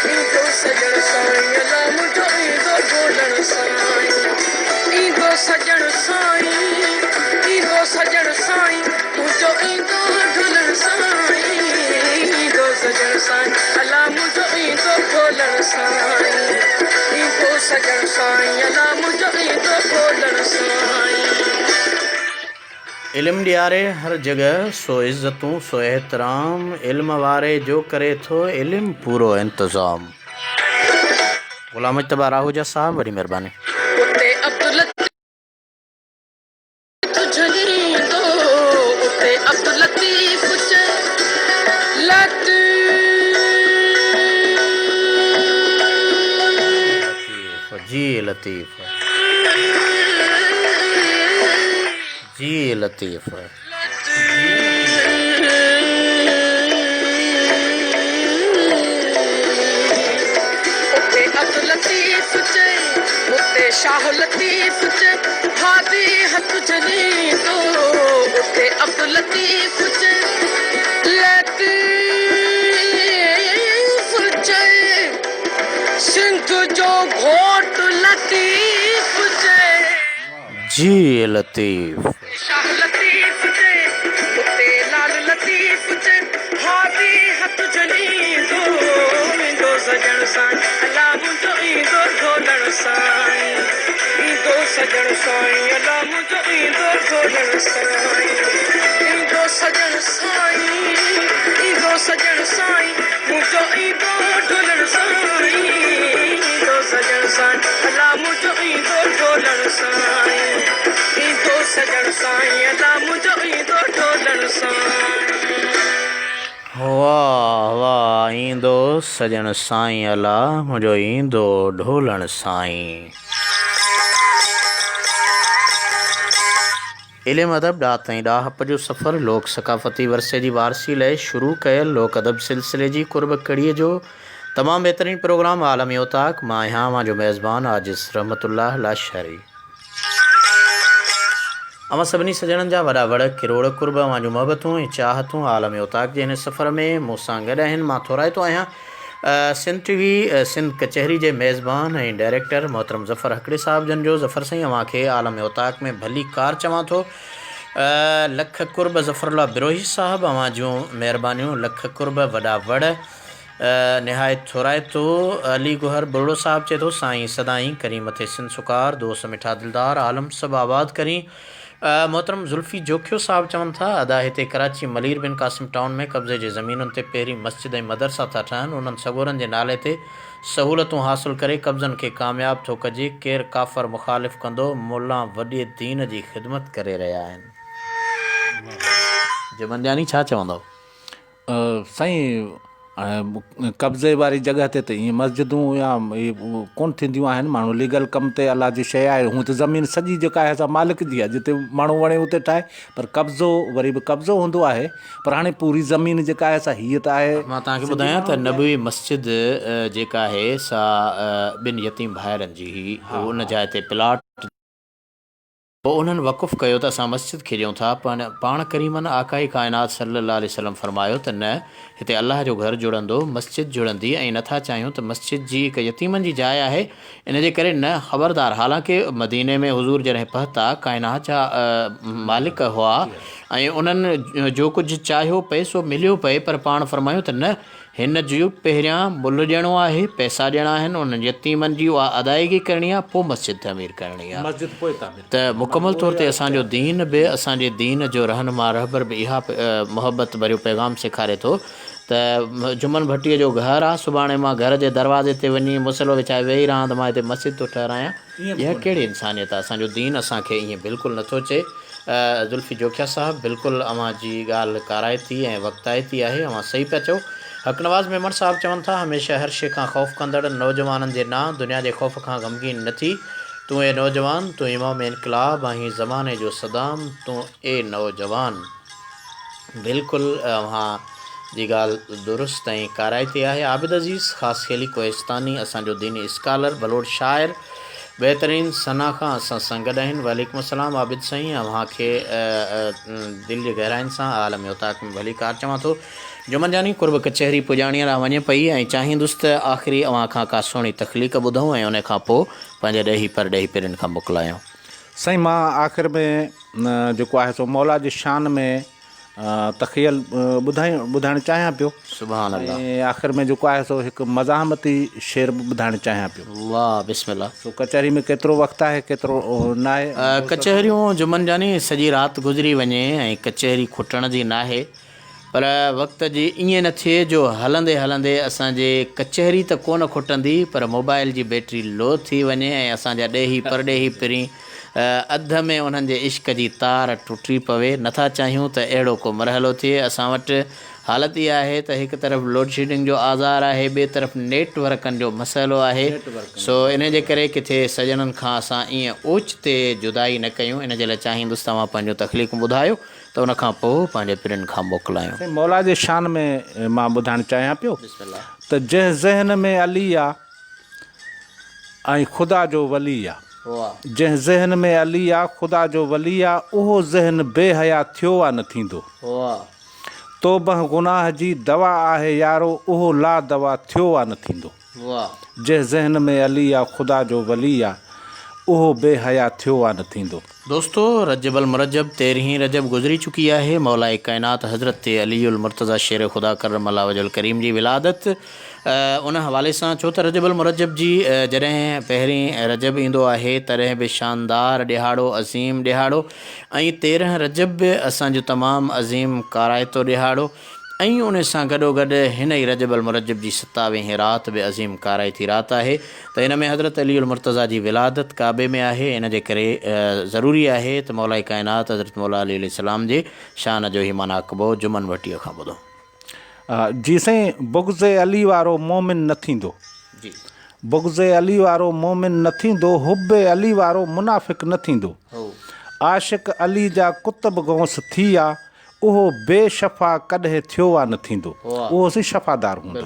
ايندو سڄڻ سائين الا منهنجو ايندو ڍولڻ سائين ايندو سڄڻ سائين ايندو سڄڻ سائين منهنجو ايندو ڍولڻ سائين ايندو سڄڻ سائين الا منهنجو ايندو ڍولڻ سائين ايندو سڄڻ سائين الا منهنجو ايندو ڍولڻ سائين. علم ڏياري هر جڳهه، سو عزتون سو احترام، علم واري جو ڪري ٿو، علم پورو انتظام. غلام مجتبيٰ راهوجا صاحب وڏي مهرباني. اتي عبداللطيف جهليندو، اتي عبداللطيف چئي لطيف. لطيف جي لطيف. جي لطيف. اتي عبداللطيف چئي، اتي شاهه لطيف چئي، هادي هٿ جهليندو. اتي عبداللطيف چئي، لطيف. گهوٽ لطيف چئي. جي لطيف. شاهه لطيف چئي، اتي لال لطيف چئي، هادي هٿ جهليندو ايندو سڄڻ سائين، الا منهنجو ايندو ڍولڻ سائين، ايندو سڄڻ سائين، الا منهنجو ايندو ڍولڻ سائين، ايندو سڄڻ سائين، ايندو سڄڻ سائين، منهنجو ايندو ڍولڻ سائين، ايندو سڄڻ سائين، الا منهنجو ايندو ڍولڻ سائين، ايندو سڄڻ سائين، الا منهنجو ايندو ڍولڻ سائين. واه واه ايندو سڄڻ سائين الا منهنجو ايندو ڍولڻ سائين. علم ادب، ڏات ۽ ڏاهپ جو سفر، لوڪ ثقافتي ورثي جي وارثي لئه شروع ڪيل لوڪ ادب سلسلي جي قرب ڪڙيء جو تمام بهترين پروگرام عالمي اوطاق، مان آهيان اوهان جو ميزبان عاجز رحمت الله لاشاري. اوهان سڀني سڄڻن جا وڏا وڙ، ڪروڙ قرب، اوهان جون محبتون ۽ چاهتون عالمي اوطاق جي هن سفر ۾ مون سان گڏ آهن، مان ٿورائتو آهيان سنڌ ٽي وي سنڌ ڪچهري جي ميزبان ۽ ڊائريڪٽر محترم ظفر هڪڙي صاحب جن جو ظفر سائين اوهان کي عالم اوطاق ۾ ڀلي ڪار چوان ٿو لک قرب ظفر الله بروهي صاحب اوهان جون مهربانيون لک قرب وڏا وڙ نهايت ٿورائتو علي گوهر ٻرڙو صاحب چئي ٿو سائين سدائين ڪرين مٿي سنڌ سڪار دوست مٺا دلدار عالم سڀ آباد ڪرين محترم ذلفي جوکيو صاحب چون ٿا، ادا هتي ڪراچي ملير بن قاسم ٽائون ۾ قبضي جي زمينن تي پهرين مسجد ۽ مدرسا ٿا ٺهن انهن سڳورن جي نالي تي سهولتون حاصل ڪري قبضن کي ڪامياب ٿو ڪجي ڪير ڪافر مخالف ڪندو ملان وڏي دين جي خدمت ڪري رهيا آهن. جمن جاني ڇا چوندؤ؟ سائين قبضي واري جڳهه تي ته ائين مسجدون يا اهي ڪونه ٿينديون آهن ماڻهو ليگل ڪم تي الله جي شيء آهي هونء ته زمين سڄي جيڪا آهي سا مالڪ جي آهي جتي ماڻهو وڻي اتي ٺاهي پر قبضو وري به قبضو هوندو آهي پر هاڻي پوري زمين جيڪا آهي سا هيء ته آهي مان توهان کي ٻڌايان ته نبوي مسجد جيڪا آهي سا ٻن يتيم ڀائرن جي هئي هو ان جاء تي پلاٽ پوء انهن وقف ڪيو ته اسان مسجد کي ڏيون ٿا، پاڻ ڪريمن آقائي ڪائنات صلّي اللّٰه عليه وسلّم فرمايو ته نه، هتي الله جو گهر جڙندو، مسجد جڙندي ۽ نٿا چاهيون ته مسجد جي هڪ يتيمن جي جاء آهي، ان جي ڪري نه، خبردار، حالانڪه مديني ۾ حضور جڏهن پهتا، ڪائنات جا مالڪ هئا ۽ انهن جو ڪجهه چاهيو پئي سو مليو پئي پر پاڻ فرمايو ته نه، هن جو پهريان ملهه ڏيڻو آهي، پئسا ڏيڻا آهن، انهن يتيمن جي اها ادائيگي ڪرڻي آهي، پوء مسجد تعمير ڪرڻي آهي. ته مڪمل طور تي اسان جو دين به اسان جي دين جو رهنما رهبر به اها محبت ڀريو پيغام سيکاري ٿو ته جمن ڀٽيء جو گهر آهي، سڀاڻي مان گهر جي دروازي تي وڃي مصلو وڇائي ويهي رهان ته مان هتي مسجد ٿو ٺهرايان. اها ڪهڙي انسانيت آهي؟ اسان جو دين اسان کي ائين بلڪل نٿو چئي. زلفي جوکيا صاحب بلڪل اوهان جي ڳالهه ڪارائتي ۽ وقتائتي آهي اوهان صحيح پيا چئو. حق نواز ميمڻ صاحب چون ٿا هميشه هر شي کان خوف ڪندڙ نوجوانن جي نانء دنيا جي خوف کان غمگين نه ٿي تون اي نوجوان تون امام انقلاب آهين زماني جو صدام تون اي نوجوان. بلڪل اوهان جي ڳالهه درست ۽ ڪارائتي آهي. عابد عزيز خاصخيلي ڪوهستاني اسان جو ديني اسڪالر بلوچ شاعر بهترين ثنا کان اسان سان گڏ آهن. وعليڪم السلام عابد سائين اوهان کي دل جي گهراين سان عالم اوطاق ۾ ڀليڪار چوان ٿو. جمن جاني قرب ڪچهري پڄاڻيء ڏانهن وڃي پئي ۽ چاهيندس ته آخري اوهان کان ڪا سهڻي تخليق ٻڌون ۽ ان کان پوء پنهنجي ڏيهي پرڏيهي پرين کان موڪلايون. سائين مان آخر ۾ جيڪو آهي سو مولا جي شان ۾ تخيل ٻڌائي ٻڌائڻ چاهيان پيو. سبحان الله. ۽ آخر ۾ جيڪو آهي سو هڪ مزاحمتي شعر به ٻڌائڻ چاهيان پيو. واه بسم الله. سو ڪچهري ۾ ڪيترو وقت آهي ڪيترو ناهي. ڪچهريون جمن جاني سڄي رات گذري وڃي ۽ ڪچهري کٽڻ جي ناهي. پر وقت جي ائين نه ٿئي جو هلندي هلندي اسان جي ڪچهري ته ڪونه کٽندي پر موبائل جي بيٽري لو ٿي وڃي ۽ اسان جا ڏيهي پرڏيهي پرين اڌ ۾ انهن جي عشق جي تار ٽٽي پوي. نٿا چاهيون ته اهڙو ڪو مرحلو ٿئي. اسان وٽ حالت اها آهي ته هڪ طرف لوڊشيڊنگ جو آزار آهي ٻئي طرف نيٽ ورڪن جو مسئلو آهي سو انهي جي ڪري ڪٿي سڄڻن کان اسان ائين اوچتي جدائي نه ڪيون ان جي لاء چاهيندس ته اوهان پنهنجون تخليقون ٻڌايو. ته ان کان پوء پنهنجي پرين کان موڪلايون. سائين مولا جي شان ۾ مان ٻڌائڻ چاهيان پيو ته جنهن ذهن ۾ علي آ ۽ خدا جو ولي آ جنهن ذهن ۾ علي آ خدا جو ولي آ اهو ذهن بي حيا ٿيو آ نه ٿيندو توبه گناهه جي دوا آهي يارو اهو لا دوا ٿيو آ نه ٿيندو. جنهن ذهن ۾ علي آ خدا جو ولي آ، اهو بي حيا ٿيو آ نه ٿيندو. دوستو رجب المرجب تيرهين رجب گذري چڪي آهي مولائي ڪائنات حضرت علي المرتضيٰ شير خدا ڪرم الله وجه الڪريم جي ولادت ان حوالي سان ڇو ته رجب المرجب جي جڏهن پهرين رجب ايندو آهي تڏهن به شاندار ڏهاڙو عظيم ڏهاڙو ۽ 13 رجب به اسان جو تمام عظيم ڪارائتو ڏهاڙو ۽ ان سان گڏوگڏ هن ئي رجب المرجب جي ستاويهين رات به عظيم ڪارائتي رات آهي ته ان ۾ حضرت علي المرتضيٰ جي ولادت ڪعبي ۾ آهي ان جي ڪري ضروري آهي ته مولائي ڪائنات حضرت مولا علي عليه السلام جي شان جو هي مناقبو جمن ڀٽيء کان ٻڌو. جي سائين بغض علي وارو مومن نه ٿيندو. جي. بغض علي وارو مومن نه ٿيندو حب علي وارو منافق نه ٿيندو. عاشق علي جا قطب غوث ٿي آ اهو بي شفا ڪڏهن ٿيو آ نه ٿيندو. اهو سين شفادار هوندو.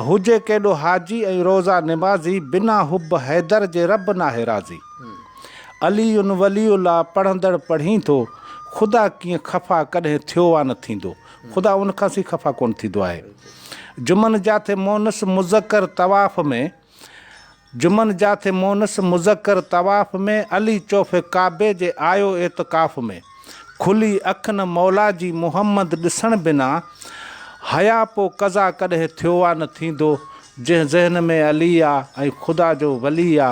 هجي ڪيڏو حاجي ۽ روزا نمازي بنا حب حيدر جي رب ناهي راضي. علي ولي الله پڙهندڙ پڙهين ٿو خدا ڪيئن خفا ڪڏهن ٿيو آ نه ٿيندو. خدا ان کان سين خفا ڪونه ٿيندو آهي. جمن جاٿي مونس مذڪر طواف ۾. جمن جاٿي مونس مذڪر طواف ۾، علي چوف ڪعبي جي آيو اعتڪاف ۾. کلي اک نه مولا جي محمد ڏسڻ بنا، حيا پو قضا ڪڏهن ٿيو آ نه ٿيندو، جنهن ذهن ۾ علي آ ۽ خدا جو ولي آ،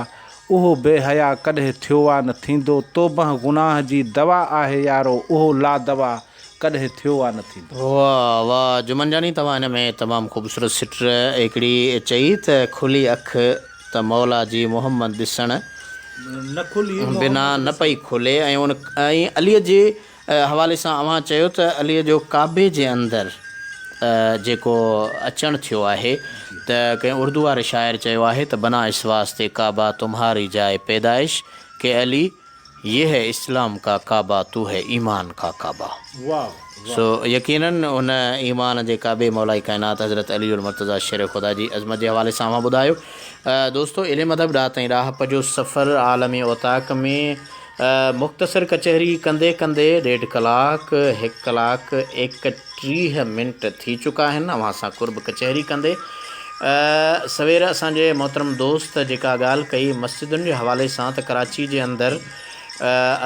اهو بي حيا ڪڏهن ٿيو آ نه ٿيندو، توبهه گناهه جي دوا آهي يارو اهو لا دوا ڪڏهن ٿيو آ نه ٿيندو. واھ واھ جمن جاني توهان هن ۾ تمام خوبصورت سٽ هڪڙي چئي ته کلي اک ته مولا جي محمد ڏسڻ بنا نه پئي کلي ۽ ان ۽ علي جي حوالي سان اوهان چيو ته علي جو ڪعبي جي اندر جيڪو اچڻ ٿيو آهي ته ڪنهن اردو واري شاعر چيو آهي ته بنا اس واسطي ڪعبه تمهاري جاء پيدائش ڪي علي يه هي اسلام ڪا ڪعبه تو هي ايمان ڪا ڪعبه. سو يقيناً ان ايمان جي ڪعبي مولائي ڪائنات حضرت علي المرتضيٰ شير خدا جي عظمت جي حوالي سان اوهان ٻڌايو. دوستو علم ادب ڏات ۽ ڏاهپ جو سفر عالمي اوطاق ۾ مختصر ڪچهري ڪندي ڪندي ڏيڍ ڪلاڪ هڪ ڪلاڪ 31 منٽ ٿي چڪا آهن اوهان سان قرب ڪچهري ڪندي سوير اسان جي محترم دوست جيڪا ڳالهه ڪئي مسجدن جي حوالي سان ته ڪراچي جي اندر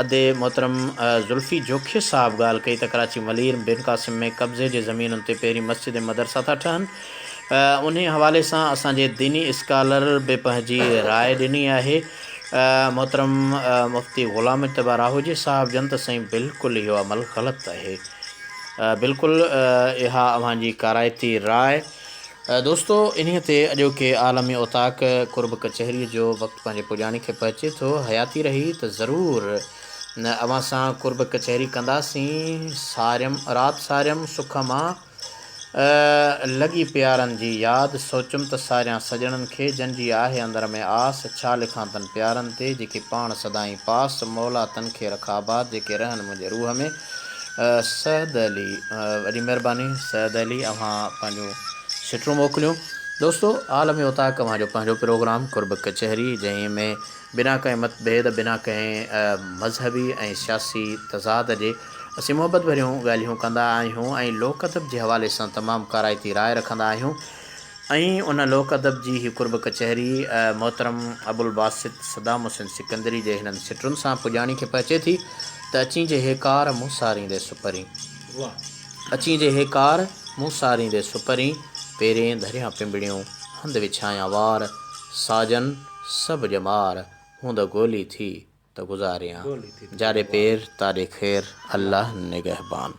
ادي محترم زلفي جوکي صاحب ڳالهه ڪئي ته ڪراچي ملير بن قاسم ۾ قبضي جي زمينن تي پهرين مسجد ۽ مدرسا ٿا ٺهن انهي حوالي سان اسان جي ديني اسڪالر به پنهنجي راء ڏني آهي محترم مفتي غلام مجتبيٰ راهوجي صاحب جن ته سائين بلڪل اهو عمل غلط آهي بلڪل اها اوهان جي ڪارائتي راء. دوستو انهيء تي اڄوڪي عالمي اوطاق قرب ڪچهريء جو وقت پنهنجي پڄاڻي کي پهچي ٿو. حياتي رهي ته ضرور اوهان سان قرب ڪچهري ڪنداسين. ساريم رات ساريم سک مان لڳي پيارن جي ياد، سوچيم ته ساريان سڄڻن کي، جن جي آهي اندر ۾ آس، ڇا لکان تن پيارن تي، جيڪي پاڻ سدائين پاس، مولا تن کي رک آباد، جيڪي رهن منهنجي روح ۾. سعد علي وڏي مهرباني سعد علي اوهان پنهنجون سٽون موڪليون. دوستو عالمي اوطاق اوهان جو پنهنجو پروگرام قرب ڪچهري جنهن ۾ بنا ڪنهن مت ڀيد بنا ڪنهن مذهبي ۽ سياسي تضاد جي اسين محبت ڀريون ڳالهيون ڪندا آهيون ۽ لوڪ ادب جي حوالي سان تمام ڪارائتي راء رکندا آهيون ۽ ان لوڪ ادب جي هي قرب ڪچهري محترم ابوالباسط صدام حسين سڪندري جي هنن سٽن سان پڄاڻي کي پهچي ٿي ته اچين جي هيڪار مون ساريندي سپرين اچين جي هيڪار مون ساريندي سپرين پيرين ڌريان پنبڻيون هنڌ وڇايان وار ساجن سڀ ڄمار هوند گولي ٿي ته گذاريان جاڏي پير تاڏي خير الله نگهبان.